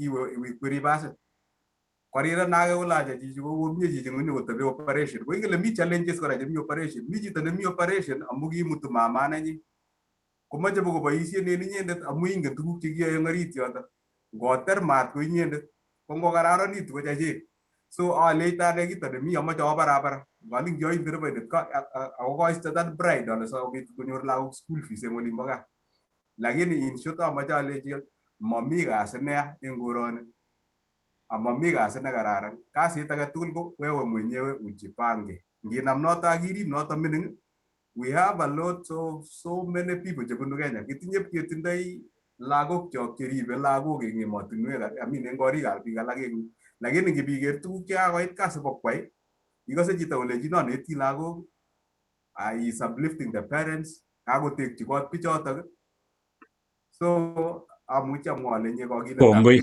ikweri basit. Koriren ake kole acha chichi ko komie chichi ngonyo kotebi operation. Ko ingele mi challenges kora chemi operation. Mi chito nemi operation amu kimutu mama nenyi. Komoche bokoboisien en inyendet amu ingen tuguk chekiyoe en orit yoto. Ngoter maat ko inyendet, ko ngokararanitu ko chechik. So aleite ane kito nemi amoche awo barabara. Ngolin kioi ndereboindet ako koiste that pride ale sikobit konyor lagok school fees en olimbo gaa. Lakini in short amoche alechi mami kasi neya en koroni amami kasi nekararan. Kasit age tugul ko wewe mwenyewe ujipange. Nginam noto ak irib noto mining, we have a lot of so many people chebunu Kenya. Kitinye ketindoi lagok chok cheribe lagok eng emotinwek, I mean en korikab biik alak eng lakini ngibiker tuguk chekakoit kasi bokwai, ikose chito kolechin aneti lagok, is uplifting the parents, kakotekchi kot bichotok. So amuchi amwa ale inye kokiletab Kongoi.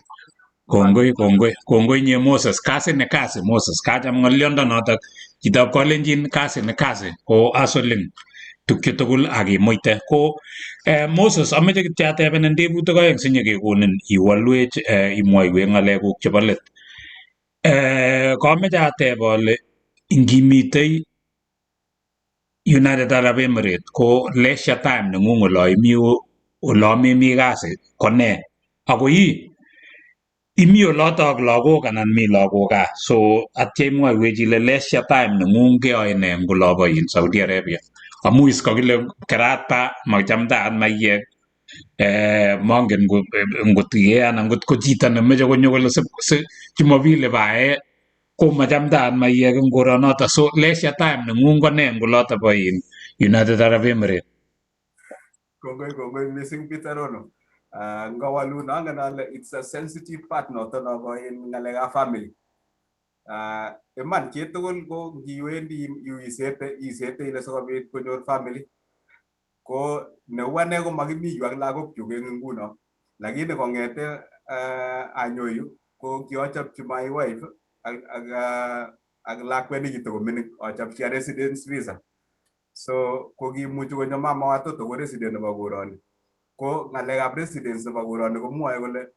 Kongoi, kongoi, kongoi nye Moses. Kasi ni kasi, Moses. Kacham ng'oliondo notok. Chitab kalenjin kasi ni kasi ko hustling tukchu tugul ak imuite. Ko Moses, ameche kityo atebenin tebutik oeng sinyekekonin iwolwech imwoiwech ng'alekuk chebo let. Kameche ateb ale ngimitei United Arab Emirates ko leisure time neng'ung olo imi olo memi kasi ko nee? Ako ii imi oloto ak lagok anan mi lagok gaa? So atya imwoiwech ile leisure time neng'ung keyoe nee eng olobo in Saudi Arabia? Amu is kakile kerat ba machamtaat maiyek mongen ngot iye anan ngot ko chito nemeche konyo kole si Jumapili bae ko machamtaat maiyek eng koronoto. So leisure time neng'ung ko nee eng oloto bo in United Arab Emirates? Kongoi, kongoi missing, Peter Rono. Ngawalun angen ale it's a sensitive part noto nobo in ng'alekab family. Iman chitugul ko ngiwendi isete isete ile sikobit konyor family. Ko neu ane ko makimi yu ak lagok kyuk eng nguno. Lakini kong'ete anyo yu ko kiochopchi my wife ak lakwet nekitokomining achopchi a residence visa. So ko kimuchi konyo mama watoto ko resident nebo koroni. Ko ng'alekab residence nebo koroni komwoe kole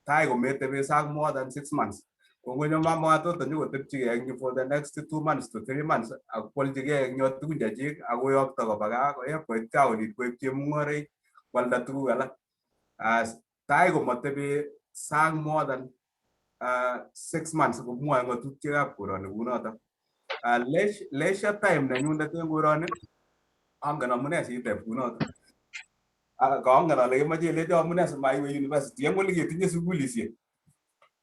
tai kometebe sang more than 6 months. Ko ngonyo mama watoto nyokotepchigei eng yu for the next 2 months to 3 months ak kwolchigei eng yo tugun chechik ak koyokto koba gaa koyep koit gaa olin koib chemung'oroik kwalda tuguk alak. Tai komatebe sang more than 6 months komwoe ng'otutiekab koroni kunoto. Leisure time nenyundet en koroni angen amune siteb kunoto. Kaangen ale kemoche ilecho amune simaiwe university eng oli ketinye sukulisiek.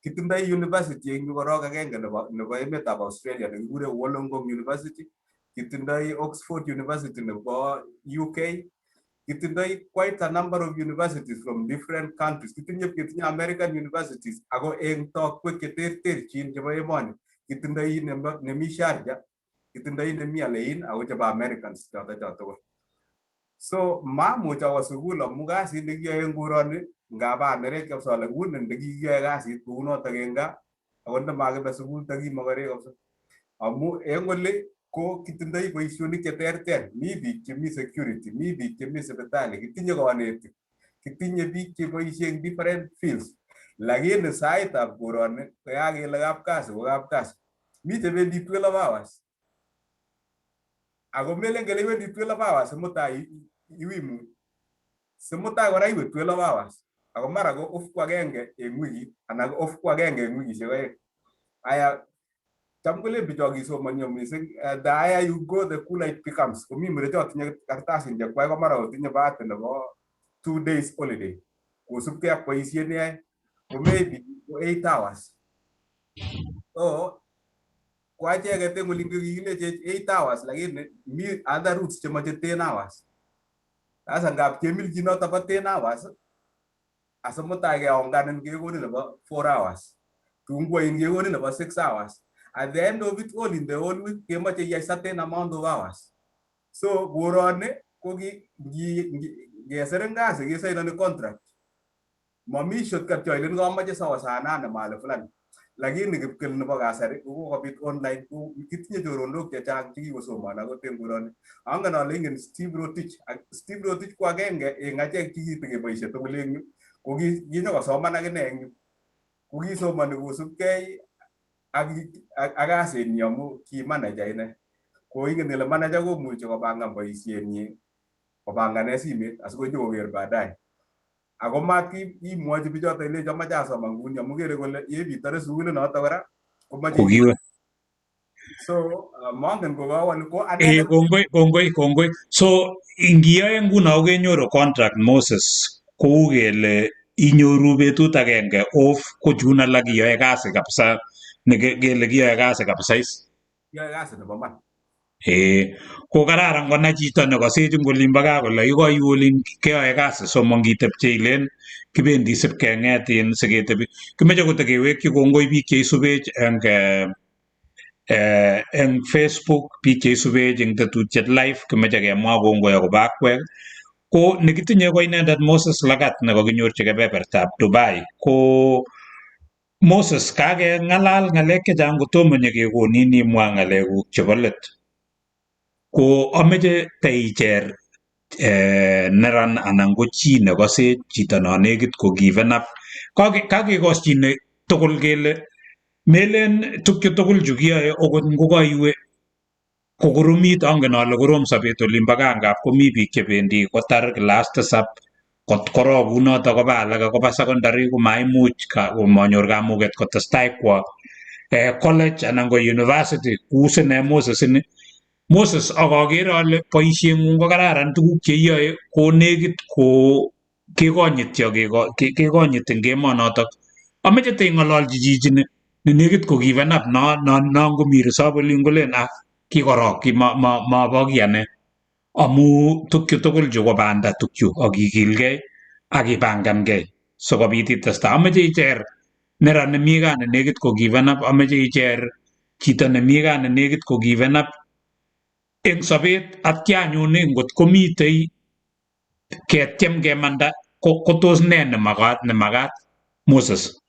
Kitindoi university eng yu korok agenge nebo emetab Australia nekikure Wollongong University. Kitindoi Oxford University nebo UK. Kitindoi quite a number of universities from different countries. Ketinye American universities ako eng tokwek cheterterchin chebo emoni. Kitindoi nemi Sharjah, kitindoi nemi Al Ain ako chebo Americans choto cho tugul. So mamuch awo sukul amu kasit nekiyoe eng koroni ngap anerech kabisa ale uni ndikikiyoe kasit kounotok eng gaa ako ndamakibe sukul takimokorek kabisa. Amu eng oli ko kitindoi boisionik cheterter, mi biik chemi security, mi biik chemi sipitali, kitinye konetik, kitinye biik cheboisie eng different fields. Lakini saitab koroni ko yakele kapkasi ko kapkasi. Mi chebendi 12 hours. Ako melen kele iwendi 12 hours simutai iwimuny. Simutai kora iwe 12 hours. Ako mara ko off ko agenge eng wikit anan ko off ko agenge eng wikisiek oeng. Aya, cham kolen bicho kisomonio missing, the higher you go the cooler it becomes. Komi murecho tinye kartasin chekwai ko mara kotinye bahati nebo 2 days holiday. Kosubkei ak boisiet neyoe. Ko maybe ko 8 hours. So ko acheket eng olin kokikilechech 8 hours lakini mi other routes chemoche 10 hours. Sasa ngap kemilchi noto bo 10 hours asimutai keonganin kekonin nebo 4 hours. Tun kwoin kekonin nebo 6 hours. At the end of it all in the whole week kemoche iyai certain amount of hours. So koroni ko ngesirin kasi kesainoni contract. Mami shortcut cho ilen kamoche sawa saa nane mahali fulani. Lakini kipkel nebo kasari ko kokobit online ko kitinye choronok chechang chekikosoman akot en koroni. Angen ale ingen Steve Rotich. Steve Rotich ko agenge en achek chekitekeboisie tugul en yu. Ko kinyokosoman akine en yu. Ko kisomoni kosubkei ak kasinyi amu ki manager ine. Ko ingen ile manager komuchi kopangan boisienyi kopangane simet asikonyokoker baadaye. Ako mat imwochi bichoto ilechi amache asoman nguni amu kere kole yebitore sukulit noto kora komoche. Kokiwe. So mongen kokawol ko Kongoi, kongoi, kongoi. So ingiyoe nguno kokenyoru contract Moses, kou kele inyoru betut agenge off ko chun alak iyoe kasi kabisa ne kele kiyoe kasi kabisa is. Kiyoe kasi nebo man. Ko kararan konai chito nekosech eng olimbo gaa kole ikoiwe olin keyoe kasi, so mongitepche ilen kibendi sip keng'et in siketebi. Kimoche kotekewekyi kongoi biik cheisubech eng Facebook, biik cheisubech eng Tetutiet Live, kimoche kemwa kongoi akobo akwek. Ko nekitinye ko inendet Moses Lagat nekakinyorchi kebebertab Dubai. Ko Moses, kakeng'alal ng'alek chechang kotomo nyekekonin imwa ng'alekuk chebo let. Ko ameche teicher neran anan ko chi nekosech chito no nekit ko given up. Kakekoschine tugul kele melen tukchu tugul chu kiyoe okot ngokaiwe kokoromit, angen ale korom sobet olimbo gaa ngap komi biik chebendi kotar class tisab kot korok kunoto koba alake koba secondary komaimuch komanyor kamuget kotestai kwo college anan ko university kou sine Moses ini. Moses akakere ale boisieng'ung ko kararan, tuguk cheiyoe ko nekit ko kekonyityo kekonyit eng emonotok. Ameche teing'ololchi chichini ne nekit ko given up no no no ngomi resop olin kolen ah kikorok mabo kiy ane amu tukchu tugul chu ko banda tukchu ak ikilgei ak ipangankei sikobit itestai. Ameche icher neran nemi gaa ne nekit ko given up, ameche icher chito nemi gaa ne nekit ko given up eng sobet atya anyun ngot komitei ketyem kemanda ko tos ne nemakat Moses?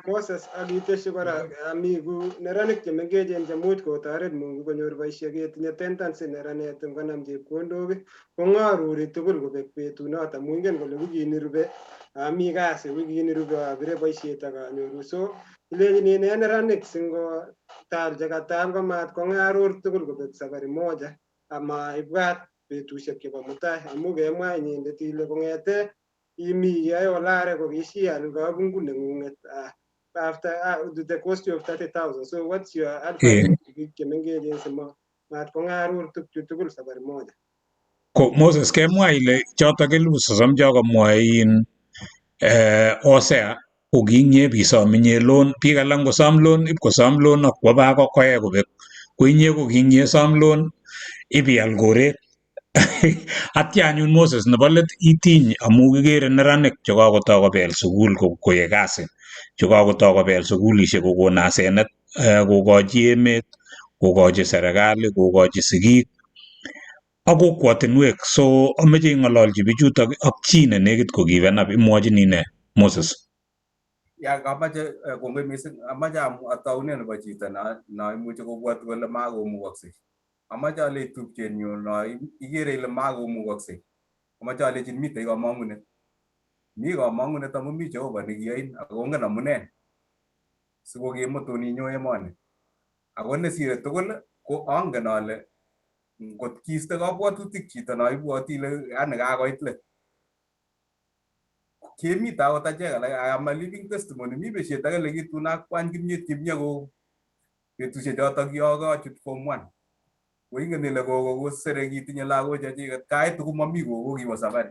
Moses ak itesyi kora ami ku neranik chemengechen chemuch kotoret Mungu konyor boisie ketinye tendency neranet ngonam chepkondok kong'aruri tugul kobek betunoto amu ingen kole wikini rube ami kasi, wikini rube abire boisiet ak anyoru. So ilechini ine neranik singotal chekatal komat kong'arur tugul kobek safari moja ama ibwat betusiek chebo mutai amu kemwa inyendet ile kong'ete imi iyoe olare ko kisial kabungu neng'ung'et after the cost of 30,000. So what's your advice biik chemengechen simo mat kong'arur tukchu tugul safari moja? Ko Moses kemwa ile chotok 30,000 chokomwoe in Hosea ko kiinye bisom inye loan, biik alak ngosom loan ipkosom loan ak kwo bak koe kobek. Ko inye ko kiinye som loan ipial koret. Atya anyun Moses nebo let itiny amu kikere neranik chekakotoi kobel sukul koek kasi, chekakotoi kobel sukulishek kokon asenet kokochi emet, kokochi serikali, kokochi sigik ak kokwotinwek. So ameche ing'ololchi bichutok ak chi ne nekit ko given up imwochini ne Moses? Ya kamache kongoi mising, amache ataune nebo chito no imuchi kobwati kole makomukoksei. Amache alei tupchenyu no ikere ile makomukoksei. Amache alechin mitei kamang'unet. Mi kamang'unet amu mi Jehova nekiyoin ako ngen amune sikokimutun inyo emoni. Ako nesire tugul ko angen ale ngot kiiste kabwatutik chito no ibwoti ile yani kakoit let. Kemite akot achek alak, I am a living testimony. Mi besiet age lekitun akwany kimyet kimye ko betusiek chotok kiokochut form 1. Ko ingen ile gogo kosere kitinye lagok chechiket kaitu komami gogo kiwo safari.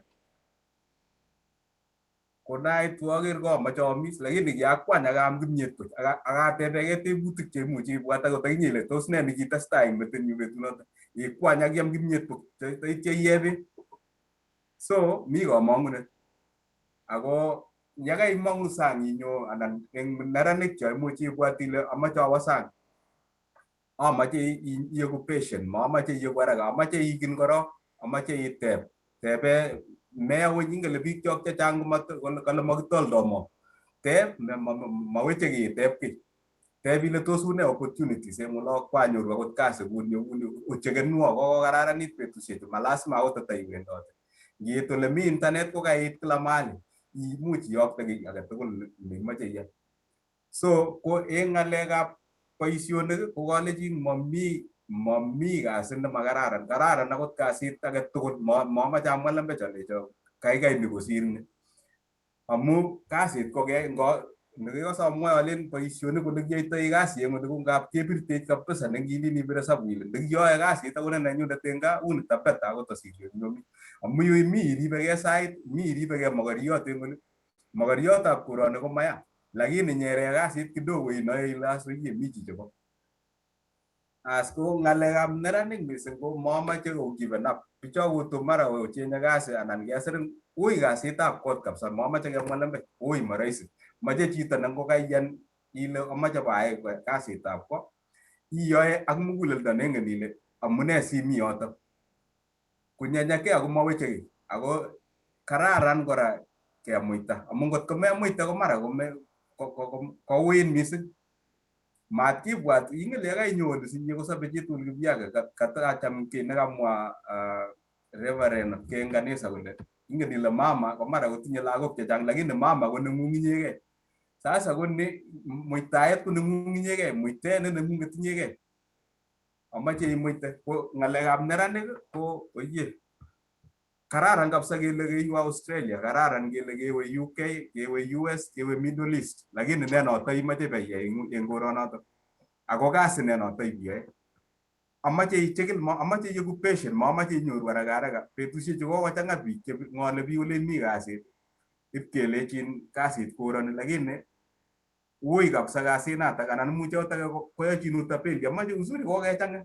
Ko naitu aker komoche amis lakini kiakwany akaam kimyet buch akatebekei tebutik cheimuchi ibwat akot akinye ile tos nee nekitestai eng metinyu betunoto. Ikwany akiam kimyet buch taitya iye beek. So mi komong'unet. Ako yekaimong'u sang inyo anan eng neranik cho imuch ibwat ile amache awo sang. Amache ieku patient, maamache ieku haraka, amache ikin korok, amache iteb. Tebe mewuny ingen ile biik chok chechang kole makitoldo mo. Teb maweche kiy iteb kiy. Teb ile tos une opportunities eng olo kwanyoru akot kasi kuni kuni ochekenwo kokokararanit betusiechu malasima akot tata iwendote. Ngiit ole mi internet ko kaiit kila mahali imuch iyokte kiy age tugul neimoche iyai. So ko eng ng'alekab boisionik ko kalechin mami kasit nemakararan, kararan akot kasit age tugul. Mamache amwa lembech alecho kaikai ni kosir ni. Amu kasit ko nekikose amwae alen boisionik ole kiyoitoi kasi eng oli ko ngap kebirtech kabisa nengilin ibir hesabu ile ndikiyoe kasit akot ne nenyunet eng gaa uni tabeta akot asir yu mi. Amu yu mi iribekei sait, mi iribekei mokoriot eng oli. Mokoriotab koroni ko maya, lakini nyere kasit kidogo inoe ile asoiye mi chicho ko. As ko ng'alekab neranik mising ko mamache ko given up. Bicho koto mara ochenye kasi anan kesir ui kasitab kot kabisa mamache kemwa lembech ui marahisi. Mache chito ne ngokaiyan ile amache bayai kasitab ko iyoe ak muguleldo nengen ile amune simi yotok. Kunyenyekei ako maweche kiy. Ako kararan kora kemuita amu ngot komemuita ko mara kouit mising. Mat kibwat ingen ile yekainyo sinye kosobe chitugul kivyake katacham kiy nekamwa reverend keng kanisa kole ingen ile mama ko mara kotinye lagok chechang lakini mama ko neng'ung inyegei. Sasa ko ni muitaet ko neng'ung inyegei, muitet ne neng'unget inyegei. Amache imuite ko ng'alekab neranik ko oye kararan kabisa kele keiwe Australia, kararan kele kewe UK, kewe US, kewe Middle East, lakini ne noto imoche beiyai eng koronoto. Ako kasi ne noto iyoe. Amache ichikil, amache ieku patient, mamache inyoru haraka haraka. Betusiechu kokochang'a biik che ng'ole biik kole mi kasit, ipkelechin kasit koroni, lakini ui kabisa kasit natak anan imuch akot ake koyochin utapeli. Amache uzuri kokechang'a.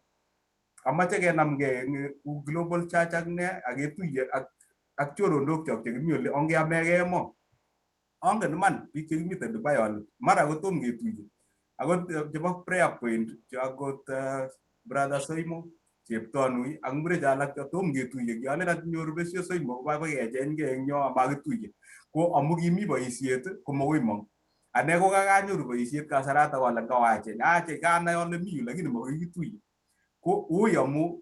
Amache kenamgei eng Global Church ak ne aketuiye ak choronok chok chekimi oli ongeamegei emo. Angen iman biik chekimiten Dubai ale mara kotom ketuiye. Akot chebo prayer point akot brother Soimo, Cheptonui ak murecho alak cho tom ketuiye. Kialen atinyoru besio Soimo kechengkei eng yo amakituiye. Ko amu kimi boisiet komokoi mong. Ane ko kakanyoru boisiet kasaratak ale ngawacheng acheng kanai ale mi yu lakini makoi kituiye. Ko ui amu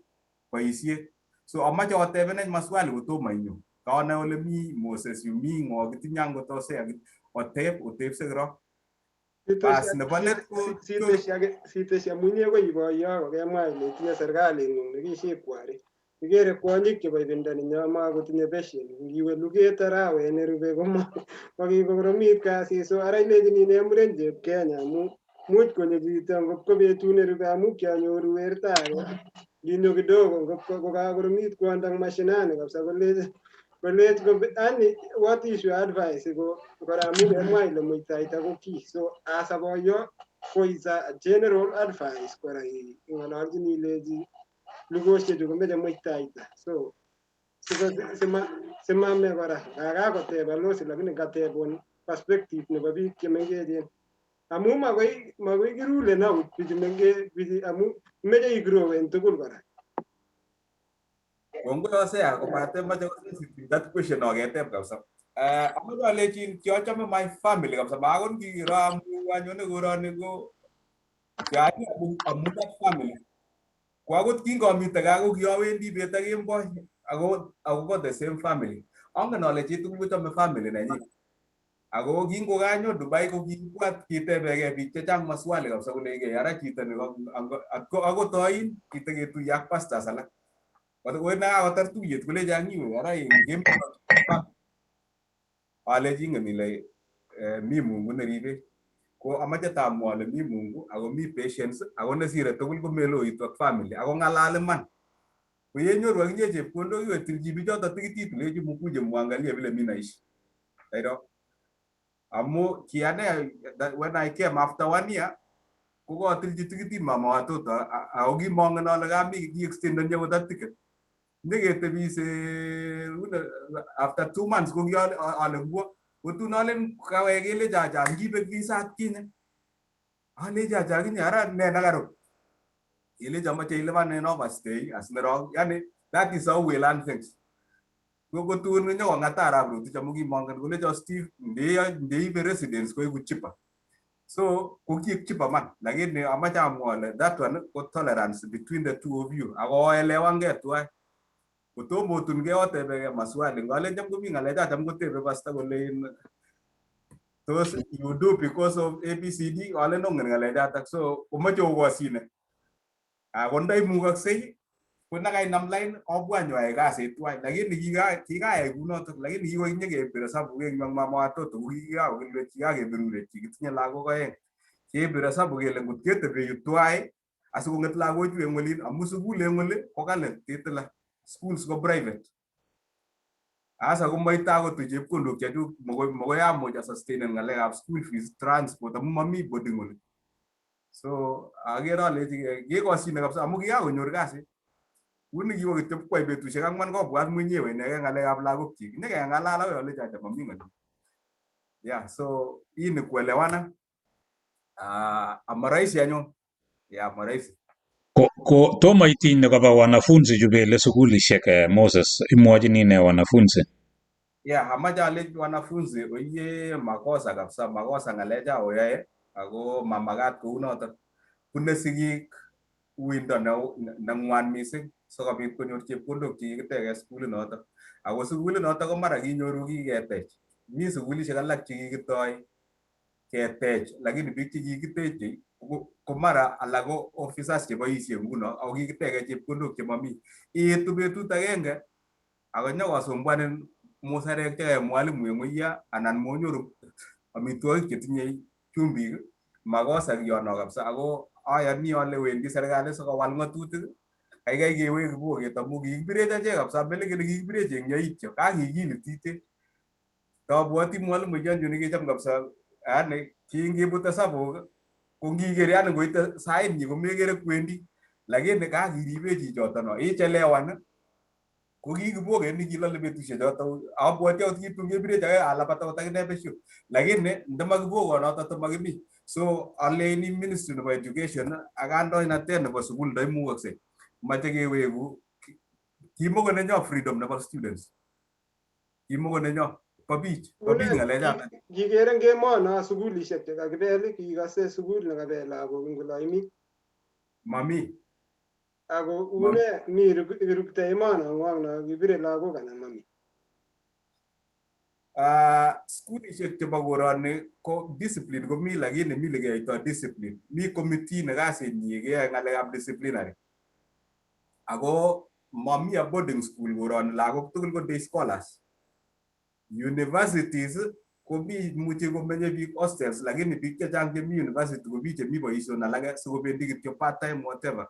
boisiet. So amache otebenech maswali kotomo inyo. Kanai ole mi Moses yu mi ng'o kitinye angot Hosea oteb otebse korok. Bas nebo let ko Siteshi amu inye ko iboiyo kokemwa ile itinye serkaling'ung nekishikwari. Ikere kwonyik chebo ibinda ninyo makotinye patience. Ngiwe luget arawet nerube komakikoromit kasit. So ara ilechini ne muren chep Kenya amu much konyo chito ngot ko betut nerube amu kianyoru werto age. Nginyo kidogo ngot kokakoromit kwondo eng mashinani kabisa kolech ko yani what is your advice ko kora amu kemwa ile muitaita ko key. So as a boyo ko is a general advice kora ing'ololchini ilechi lugoshechu komeche muitaita. So simame kora kakakoteb alosi lakini katebun perspective nebo biik chemengechen amu makoi kirulen out bichu mengech bichu amu imeche igrowen tugul kora. Kongoi Hosea kobate mache ko that question noketeb kabisa. Amache alechin kiachome my family kabisa makon kikiro amu anyone koroni ko kianyo amu that family. Ko akot kingomite gaa ko kiowendi bet ak kemboi ako akobo the same family. Angen ale chitugul kochome family nenyin. Ako kingokanyo Dubai ko kiibwat kitebekei biik chechang maswali kabisa kolechigei ara chito ni akot oin kiteketuiye ak pastors alak. Ko nekakotar tuyet kolecho ang iwe ara alechi ingen ile mi Mungu neribech. Ko amache tamwa ale mi Mungu ako mi patience ako nesire tugul komeloitu ak family ako ng'alal iman. Ko yenyoru akinye chepkondok iwe tilchi bichoto tikitit ilechi mkuje muangalie vile mi naishi. Kairo? Amu ki ane when I came after one year kokotilchi tikitit mama watoto ako kimongen ale kami kiextendeni akot a ticket. Nyeketebise after 2 months ko ale ngwo kotun alen kawek kelecho acha ngibek visa atkinye. Alechi acha akinye ara ne nekarub. Kelecho amache ilipan en overstay asinerok yani that is how we learn things. Ko kotun nyokong'ata arap Rotich amu kimongen kolecho Steve ndeibe residence koiku cheaper. So ko kiek cheaper man, lakini amache amwa ale that one ko tolerance between the two of you ako oelewange tuwai. Kotomo otunkei otebeke maswali ngalen cham komi ng'alecha cham kotebe pastor kole tos you do because of ABCD alen ongen ng'alechatak so komoche okosyine. Ako ndaimukoksei ko nakainam line obwa nyoyai kasit tuwai lakini kikayai kunotok lakini kikoi nyekebir hesabu eng mama watoto ko kikakokilwech kikakebirurech kikitinye lagok oeng kebir hesabu kele ngot ketebe yu tuwai asikong'et lagochu eng olin amu sukul eng oli ko kali titila schools ko private asa komoite akot chepkondok chechuk mokoi amuch asustainen ng'alekab school fees, transport amu mami boarding oli. So akere alechi kikosyine kabisa amu kikakonyor kasit. Uni kiwo kityo kwai betusiek 4 kobwat mwenyewe inegei ng'alekab lagokchik. Nyekeng'alal akoi alechi acha mami ng'alek. Yeah, so hii ni kuelewana. Ama rahisi anyun. Yeah, marahisi. Ko tomo itiny nekoba wanafunzi chubele sukulishek Moses, imwochini ne wanafunzi? Yeah, amache alechi wanafunzi oye makosa kabisa, makosa ng'alecha oyoe ako mamakat kounotok. Bune sigik uindo neng'wan mising sikobit konyor chepkondok chekikiteke sukulit notok. Ako sukulit notok ko mara kinyoru kiketech. Mi sukulishek alak chekikitoi ketech lakini biik chekikiteche ko mara alak ko officers cheboisie nguno ako kikiteke chepkondok chemomi. Iitu betut agenge ako nyokosumbuanin musarek chekayai mwalimu eng uiya anan monyoru amitwogik chetinye chumbik, makosa kiyono kabisa ako ayoni ale wendi serikali sikowal ng'atutik kaikai kewek kiboket amu kikibirech achek kabisa melen kele kikibirech eng yaityo kakikilitite. Abwoti mwalimu chanyu nekicham kabisa yani kingibut hesabuk ko ngiker yani ngoite sainyi komekere kwendi lakini kakiribech chichoto no ichelewan ko ki kiboket nekilole betusiek choto abwoti akot kitun kebirech ake alabat akot akine besio lakini ndama kibokonoto tomakimi. So aleni ministry nebo education ak kandoinatet nebo sukul ndoimukokse mache keweku kimoko nenyo freedom nebo students kimoko nenyo bo biich bo biich ng'alechato. Kikere eng emono sukulishek chekakibel, kikase sukul nekabel lagok eng olo imi? Mami. Ako une mi irukte emono ngwong no kibire lagok anan mami? Sukulishek chebo koroni ko discipline komi lakini mi lekeyoito discipline. Mi committee ne kasinyi keyoe ng'alekab disciplinary. Ako mami a boarding school koroni lagok tugul ko day scholars. Universities komi imuchi komenye biik hostels lakini biik chechang chemi university ko biik chemi boision alake sikobendi kityo part time whatever.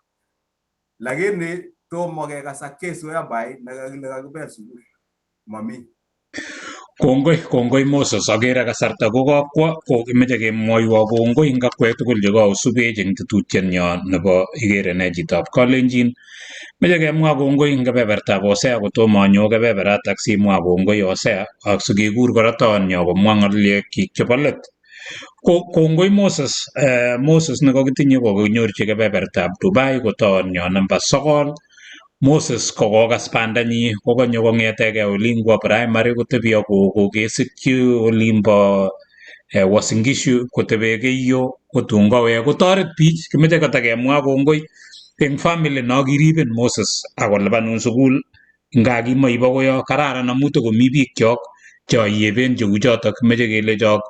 Lakini tomo kekas a case whereby nekakile kakibel sukul. Mami. Kongoi, kongoi Moses, akere kasarta kokakwo ko kimeche kemwoiwo kongoi eng akwek tugul chekaosubech eng tetutietnyo nebo ikere ne chitab kalenjin. Meche kemwa kongoi eng kebebertab Hosea kotomo anyo kebeberatak simwa kongoi Hosea ak sikekur kora toonyo komwa ng'alekchik chebo let. Ko kongoi Moses, Moses nekakitinye kokinyorchi kebebertab Dubai ko toonyo namba 9. Moses kokokas bandanyi kokonyo kong'etegei olinbo primary kotebi ak kokesikyi olinbo Uasin Gishu kotebe Keiyo kotun kowek kotoret biich kimeche kotakemwa kongoi eng family no kiribin Moses akolipanun sukul nga kimoibo koyo kararan amu tokomi biikchok choyeben cheu chotok kimeche kelechok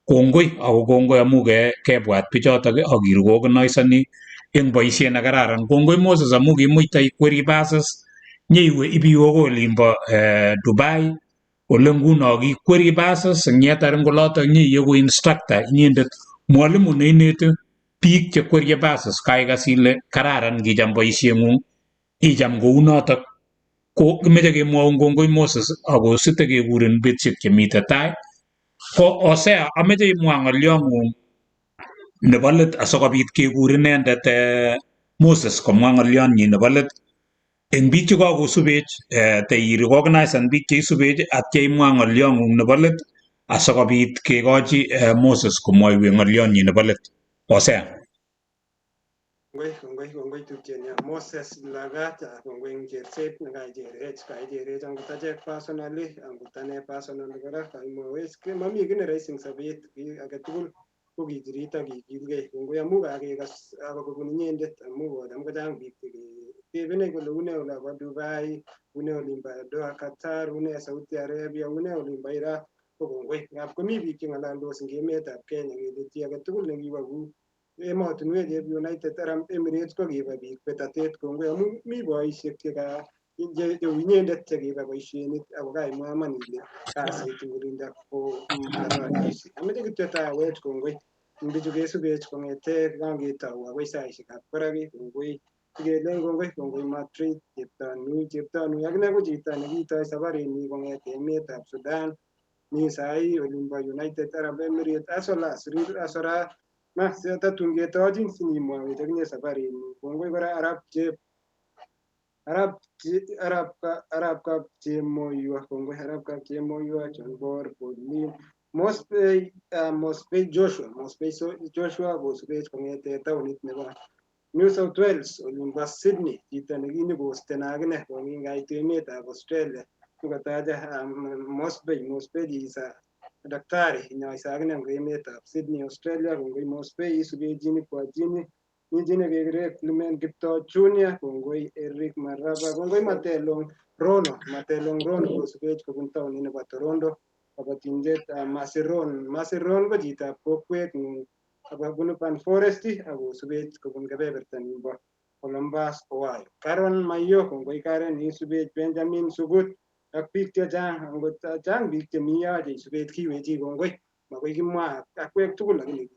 kongoi ako kongoi amu kebwat bichotok ak kirecognisani eng boisiet nekararan. Kongoi Moses amu kimuita ikweri buses nyeiwe ibiwe akoi olimbo Dubai ole nguno kikweri buses eng yetar eng olotok nyeiyeku instructor inyendet mwalimu neineti biik chekwerie buses kaikas ile kararan ngicham boisieng'ung icham kounotok ko kimeche kemwoun kongoi Moses ako sitekekurin betusiek chemite tai. Ko Hosea ameche imwa ng'olyong'ung nebo let asikobit kekur inendet Moses komwa ng'olyonyi nebo let. Eng biik chekakosubech teirecognisan biik cheisubech atya imwa ng'olyong'ung nebo let asikobit kekochi Moses komwoiwech ng'olyonyi nebo let. Hosea. Kongoi, kongoi, kongoi tupchenyo Moses Lagat, kongoi eng cherset nekaicherech, kaicherech angot achek personally, angot ane personally kora kaimwowech mami kiy ne rahisi eng sobet, kiy age tugul ko kichirit ak kikilgei. Kongoi amu kakekas kobun inyendet amu kocham kochang biik cheketebenech kole une olebo Dubai, une olimbo Doha Qatar, une Saudi Arabia, une olimbo Iraq, ko kongoi. Ngap komi biik cheng'alaldos eng emetab Kenya kele chi age tugul nekiwo kou emotinwek chebo United Arab Emirates ko kiba biik betatet. Kongoi amu mi boisiek cheka cheu inyendet chekiba boisionik ako kaimwa iman ile kasit eng olindo ko rahisi. Ameche kityo tawech kongoi eng bichu kesubech kong'ete kangetou akoi saisiekab koraki. Kongoi sikelen kongoi, kongoi Madrid Cheptanui. Cheptanui akine ko chito nekitoi safarinyi kong'ete emetab Sudan, mi sahi olimbo United Arab Emirates as well as Asora ma tatun ketochin sinyimwowech akinye safarinyi. Kongoi kora Arap Chep Arap Arap Arap Kapchemoywa, kongoi Arap Kapchemoywa, John Bor, Pauline Mospey, Mospey Joshua, Mospey Joshua kosubech kong'ete taonit nebo New South Wales olimbo Sydney, chito nekinyokosten akine kokingait emetab Australia nyokotacha Mospey. Mospey is a daktari, inyoise akine eng emetab Sydney, Australia. Kongoi Mospey, isubechini kwa jini mi nekekere Clement Kiptoo Junior, kongoi Eric Maraba, kongoi Matelong Rono, Matelong Rono kosubech kobun taonit nebo Toronto, kabatindet Masiron. Masiron ko chitab kokwet bunu Pan Forest akosubech kobun kebeberta nimbo Columbus, Ohio. Karen Mayo, kongoi Karen, isubech Benjamin Sugut ak biik chechang, angot chang biik chemi yo cheisubech kiwechi kongoi. Makoi kimwa akwek tugul lakini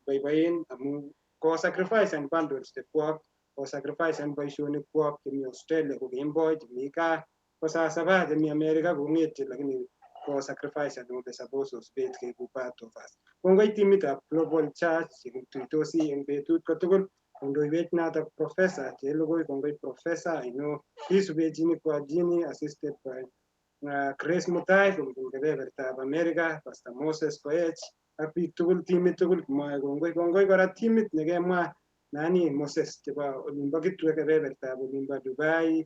boiboen amu ko sacrifice en bundles chekwok, ko sacrifice en boisionik kwok chemi Australia ko kemboi, chemi gaa ko saa saba, chemi America kong'etye, lakini ko sacrifice and suppose osubet keku part of us. Kongoi timitab Global Church chekituitosi eng betut kotugul, kondoiwech notok Professor Chelugui, kongoi Professor, I know isubechini kwa jini assisted by Grace Mutai kobun kebebertab America, Pastor Moses Koech ak biik tugul, timit tugul kimwoe kongoi. Kongoi kora timit nekemwa nani Moses chebo olimbo Kitwe, kebebertab olimbo Dubai,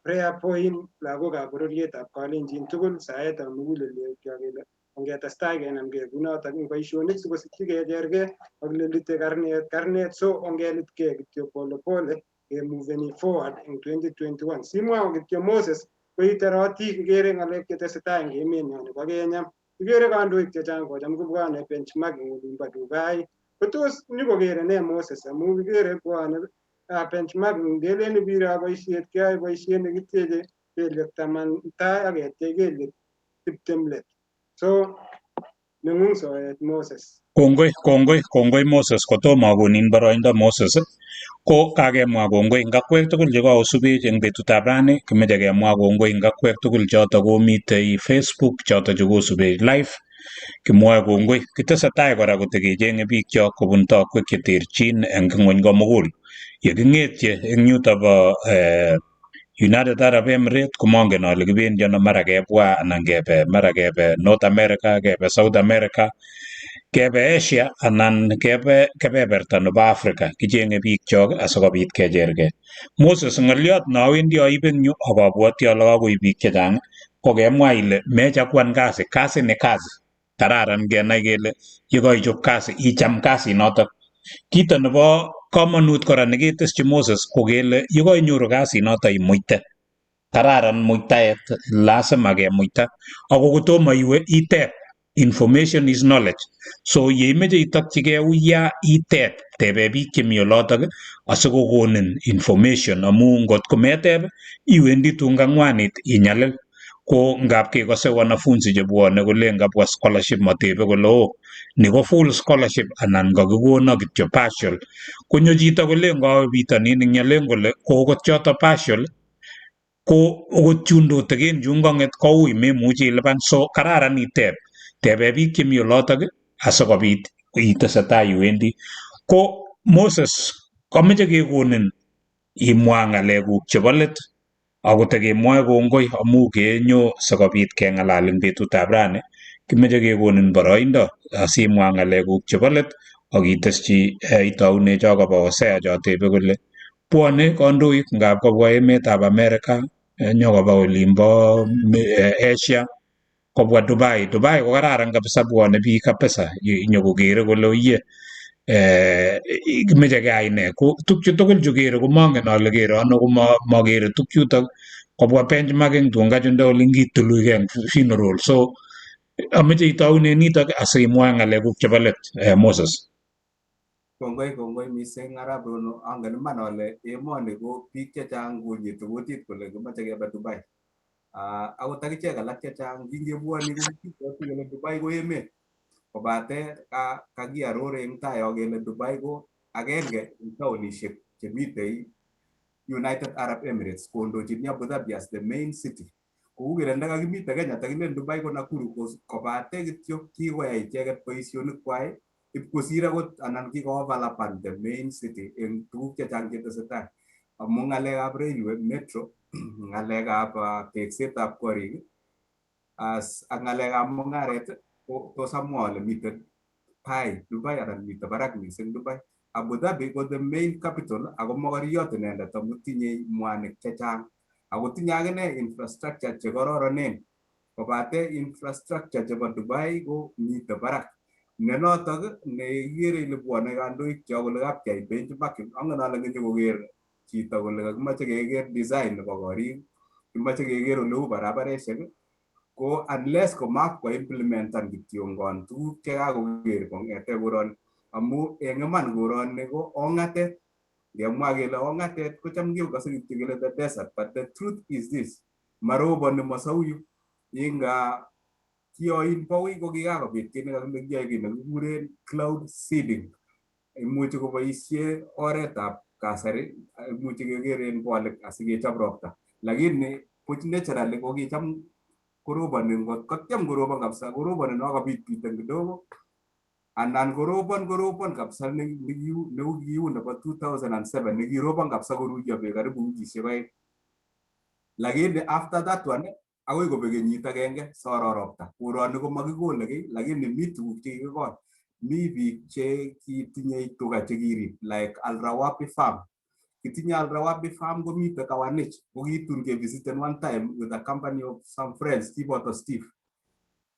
Prayer Point, lagokab bororietab Kalenjin tugul, saetab mugulelwekyok kele ongetestai kenamgei kunotok eng boisionik sikosikyi kechergei ak lelite karnet karnet, so ongelitkei kityo pole pole kemoveni forward eng 2021. Simwawo kityo Moses, koiterotik ikere ng'alek chetesetai eng emenyo nebo Kenya, ikere kandoik chechang kocham kobwone benchmarking olimbo Dubai, kotos nyokokere ne Moses? Amu kikere bwone benchmarking kelen ibiro boisiet, keyoe boisiet nekityeche kelyek 10 tai ak ketyech kelyek 20 let. So neng'ung soet Moses. Kongoi, kongoi, kongoi Moses. Kotomo akonin boroindo Moses, ko kakemwa kongoi eng akwek tugul chekaosubech eng betutab rani. Kimeche kemwa kongoi eng akwek tugul choto komitei Facebook, choto chekosubech live, kimwoe kongoi. Kitesetai kora kotekecheng'e biikchok kobun tokwek cheterchin eng ng'wony komugul. Yeking'etye eng yuto bo United Arab Emirates komongen ale kibendi ano, mara kebwa anan kebe, mara kebe North America, kebe South America, kebe Asia anan kebe kebeberta nebo Africa. Kicheng'e biikchok asikobit kechergei. Moses, ng'olyot nowendi aibe eng yu ak abwoti ale kakoib biik chechang ko kemwa ile mechaguan kasi, kasi ni kazi. Kararan kenai kele yekaichob kasi icham kasinotok. Kito nebo komonut kora neketeschi Moses ko kele yekoinyoru kasinoto imuite. Kararan muitaet, lazima kemuita. Ako kotomo iwe iteb, information is knowledge. So yeimeche itokchigei uya iteb, tebe biik chemi olotok asikokonin information amu ngot kometeb iwendi tun kang'wanit inyalil. Ko ngap kekose wanafunzi chebwone kolen kabwa scholarship matebe kole oh ni ko full scholarship anan kakikono kityo partial. Konyo chito kolen kawe bitonin eng yolen kole ko okot choto partial ko okot chun tutikin chun kong'et koui memuchi ilipan, so kararan iteb, tebe biik chemi olotok asikobit itesetai iwendi. Ko Moses kameche kekonin imwa ng'alekuk chebo let. Ako tekemwoe kongoi amu kenyo sikobit keng'alal eng betutab rani, kimeche kekonin boroindo asimwa ng'alekuk chebo let ak iteschi itoune cho kobo Hosea chotebe kole bwone kandoik ngap kobwa emetab America, nyokoba olimbo Asia, kobwa Dubai. Dubai ko kararan kabisa, bwone biik kabisa nyokokere kole oye kimeche keyai nee. Ko tukchu tugul chu kere komongen ale kere ano komakere tukchutok kobwa benchmarking tun kachunda olin kituluige eng funeral. So ameche itoune nitok asimwa ng'alekuk chebo let Moses. Kongoi kongoi mising Arap Rono, angen iman ale emoni ko biik chechang konyiti kutit kole kimoche kebe Dubai. Akot akichek alak chechang kingebwoni kokibwoti kele Dubai ko emet kobate kakiaror eng tai yo kele Dubai ko agenge eng taonishek chemitei United Arab Emirates kondochin Abu Dhabi as the main city. Kou kele ndakakimite Kenya takilen Dubai ko Nakuru kobate kityo kikoyai icheket boisionik kwai ipkosir akot anan kiko-overlapan the main city eng tuguk chechang chetesetai amu ng'alekab railway metro, ng'alekab teksetab korik ak ng'alekab mung'aret ko tos amwa ale miten tai Dubai anan mitei barak mising Dubai. Abu Dhabi ko the main capital ako mokoriot inendet amu tinyei mwanik chechang ako tinye akine infrastructure chekororonen kobate infrastructure chebo Dubai ko mitei barak ne notok ne ikere ile bwone kandoik cho kole kapkyai benchmarking. Angen ale ngenyokoker chito kole kakimoche keker design nebo korik, kimoche keker oleu barabareshek ko unless komakoimplementan kityongon tuguk chekakoker kong'ete koroni amu eng iman koroni ko ong'atet. Ngemwa kele ong'atet kocham kekose kityo kele the desert, but the truth is this: maroboni masauyu inga kioin boui ko kikakobit kiy nekakile kiyoe kiy nekikuren cloud seeding. Imuchi koboisie oretab kasari, imuchi kekeren bolik asikechop ropta, lakini buch naturally ko kicham koroboni ngot kotyem korobon kabisa koroboni no kabit biten kidogo anan korobon korobon kabisa neu kiu nebo 2007 nekirobon kabisa koruiyo beek karibu wikisiek 2. Lakini after that one akoi kobek kenyit agenge soro ropta. Koroni komakikole kiy lakini mi tuguk chekikikol. Mi biik che kitinye tuga chekirib like Alrawabi Farm. Kitinye Alrawabi Farm komite Kawanich ko kitun kevisiten one time with a company of some friends kiboto Steve.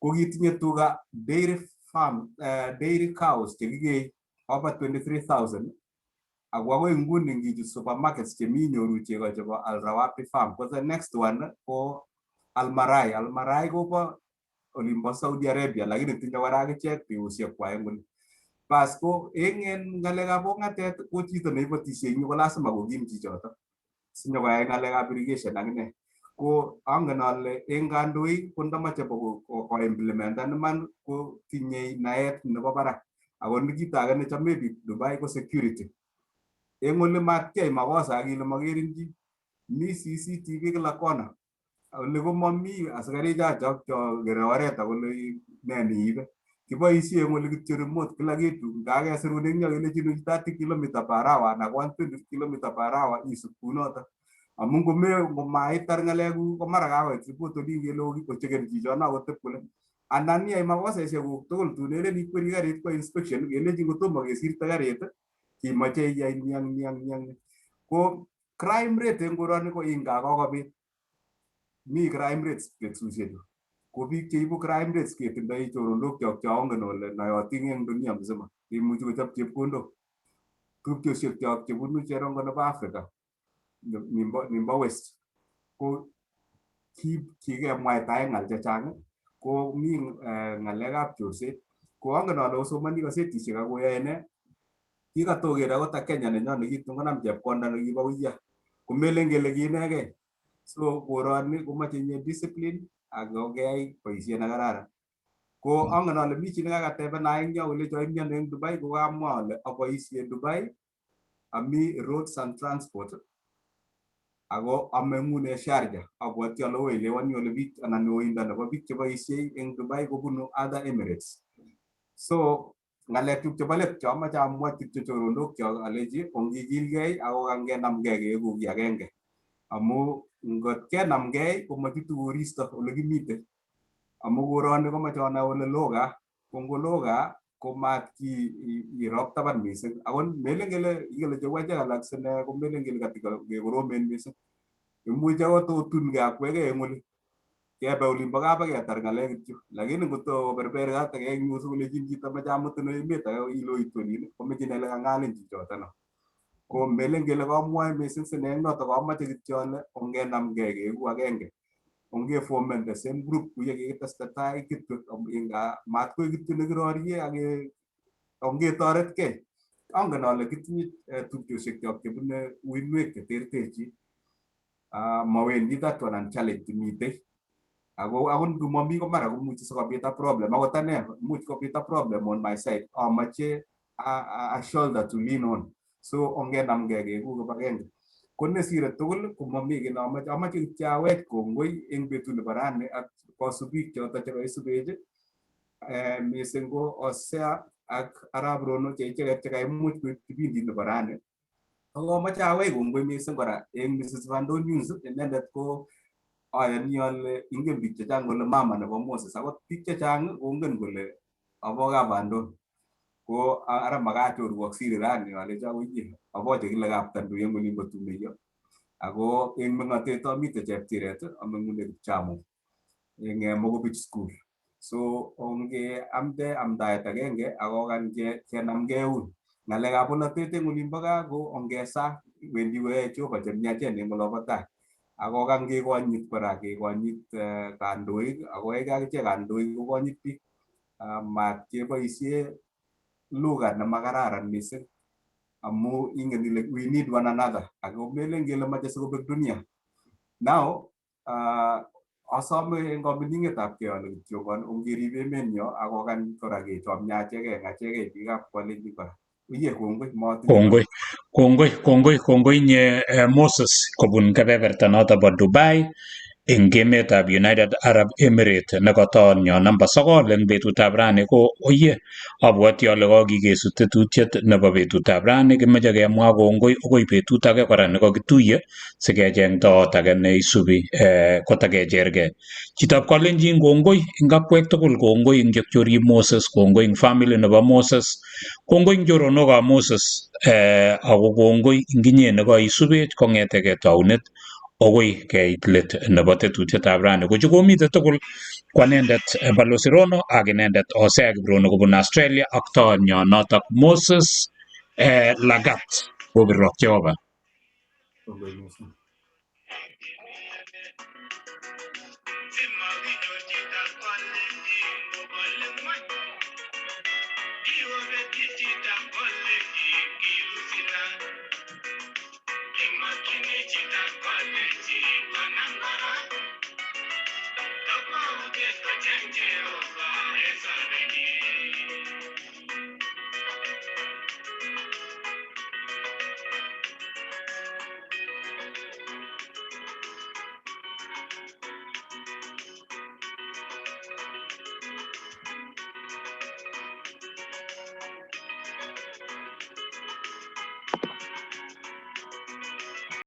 Ko kitinye tuga dairy farm, dairy cows chekikei over 23,000 ako akoi nguni ngichut supermarkets chemi inyoru chego chebo Alrawabi Farm. Ko the next one ko Almarai. Almarai kobo olimbo Saudi Arabia lakini tinye kora akichek biushek kwai eng oli. Bas ko eng en ng'alekab ong'atet ko chito neibotisie eng yu ko lazima kokim chichoto sinyokoyai ng'alekab irrigation akine. Ko angen ale eng kandoik ko ndomoche koimplementan iman ko tinyei naet nebo barak. Ako kito age nechome biik Dubai ko security. Eng oli matyai makosa ak ile makerin chi. Mi CCTV kila kona. Oli komami asikarik chocho cho kere oret akole ne niibe. Kiboisie eng oli kityo remote kila kitu. Ngakesirun eng yo kelechin 30 km per hour anan 120 km per hour isub kunoto. Amu ngomaitar ng'alekuk ko mara kakoit report olin kele ocheken chichono akotep kole anan iyai makoseshek kuk tugul tun elen ikweri karit kwa inspection kelechin kotomo kesirte karit kimoche iyai ni ak ni ak ni ak ni. Ko crime rate eng koroni ko inga kokobit mi crime rates betusiechu. Ko biik cheibu crime rates ketindoi choronok chok che ongen ole noyotin eng dunia mzima imuchi kochop chepkondok. Tupchosiek chok chebunu cherongo nebo Africa nimbo West ko kikemwaitae ng'al chechang ko mi ng'alekab chorset. Ko angen ale osomoni kasetisiek ak oyoe ne kikatoker akot ak Kenya nenyo nekitun konam chepkonda nekibo uya komelen kele kiinegei. So koroni komoche inye discipline ak keyai boisiet nekararan. Ko angen ale mi chi nekakatebena eng yo kolecho imi ano eng Dubai ko kamwa ale aboisie Dubai ami roads and transport ako ameng'une Sharjah. Abwati ale oelewani ole biik anan oindo nebo biik cheboisie eng Dubai kobunu other Emirates. So ng'alek chuk chebo let chomoche amwa kityo choronok chok alechi ongikilgei ako kangenamgei keeku kiy agenge amu Ngot kenamgei komachutu koristo ole kimite. Amu koroni komoche onai ole loo gaa. Ko ngoloo gaa ko mat irop taban mising. Akot melen kele ikele cheu achek alak sine komelen kele katikekoromen mising. Imuch akot otunkei akwekei eng oli. Kebe olimbo gaa ketar ng'alek kityo. Lakini ngotko berber katakei eng yu sikolechin chito meche amutin emet age iloitu olin komeche inai ile kang'alin chichotono. Ko melen kele kamwoe mising sine eng noto kamache kityo ale ongenamgei keeku agenge. Ongeformen the same group kuye kikiteste tai kityo matkoek kityo nekirorie ak ongetoretkei. Angen ale kitinye tupchosiek chebune uinwek cheterterchin. Mawendi that one and challenge mitei. Ako akot ngomami ko mara komuchi sikobit a problem. Akot ane much kobit a problem on my side. Amache a shoulder to lean on. So ongenamgei keeku kibagenge. Ko nesire tugul komami kiy neamache, amache kityo awech kongoi eng betut nebo rani ak kosubik choto chekaisubech mising ko Hosea ak Arap Rono che icheket chekaimuch koib kipindit nebo rani. Ako amache awech kongoi mising kora eng Mrs. Vandonius, inendet ko ayani ale ingen biik chechang kole mama nebo Moses, akot biik chechang kongen kole abo Kapandon. Ko ara makachorwok siri rani alecho oye abo chekile Kaptandu eng olimbo Tumeiyo. Ako eng meng'otet amite Cheptiret ameng'une Kipchamo eng Mokobich School. So onge amde amdaet agenge akokany kenamgei eun. Ng'alekab bolotet eng olimbo gaa ko ongesa wendi koyae Jehova chemiachen eng olobo tai. Akokany kekonyit kora kekonyit kandoik akoyae akichek kandoik kokonyit biik. Mat keboisie lugha nemakararan mising amu ingen ile we need one another ako melen kele mache sikobek dunia. Now asome eng kamining'etab kei ale kityongon ongerib emenyo akokany kora kechomye achekei eng achekei biikab Kalenjin kora. Uye kongoi motinye Kongoi, kongoi, kongoi, kongoi inye Moses kobun kebeberta noto bo Dubai eng emetab United Arab Emirates nekotoonyo namba 9 eng betutab rani ko oye abwoti ale kokikesu tetutiet nebo betutab rani kimoche kemwa kongoi akoi betut age kora nekokituiye sikecheng toot age neisubi kotakechergei. Chitab Kalenjin kongoi eng akwek tugul kongoi eng chepchorib Moses kongoi eng family nebo Moses kongoi eng choronokab Moses ako kongoi eng inye nekoisubech kong'etegei tounet akoi keit let nebo tetutietab rani. Ko chu komite tugul ko anendet Balozi Rono ak inendet Hosea Kiprono kobun Australia ak toonyo notok Moses Lagat kobirok Jehova. Kongoi mising.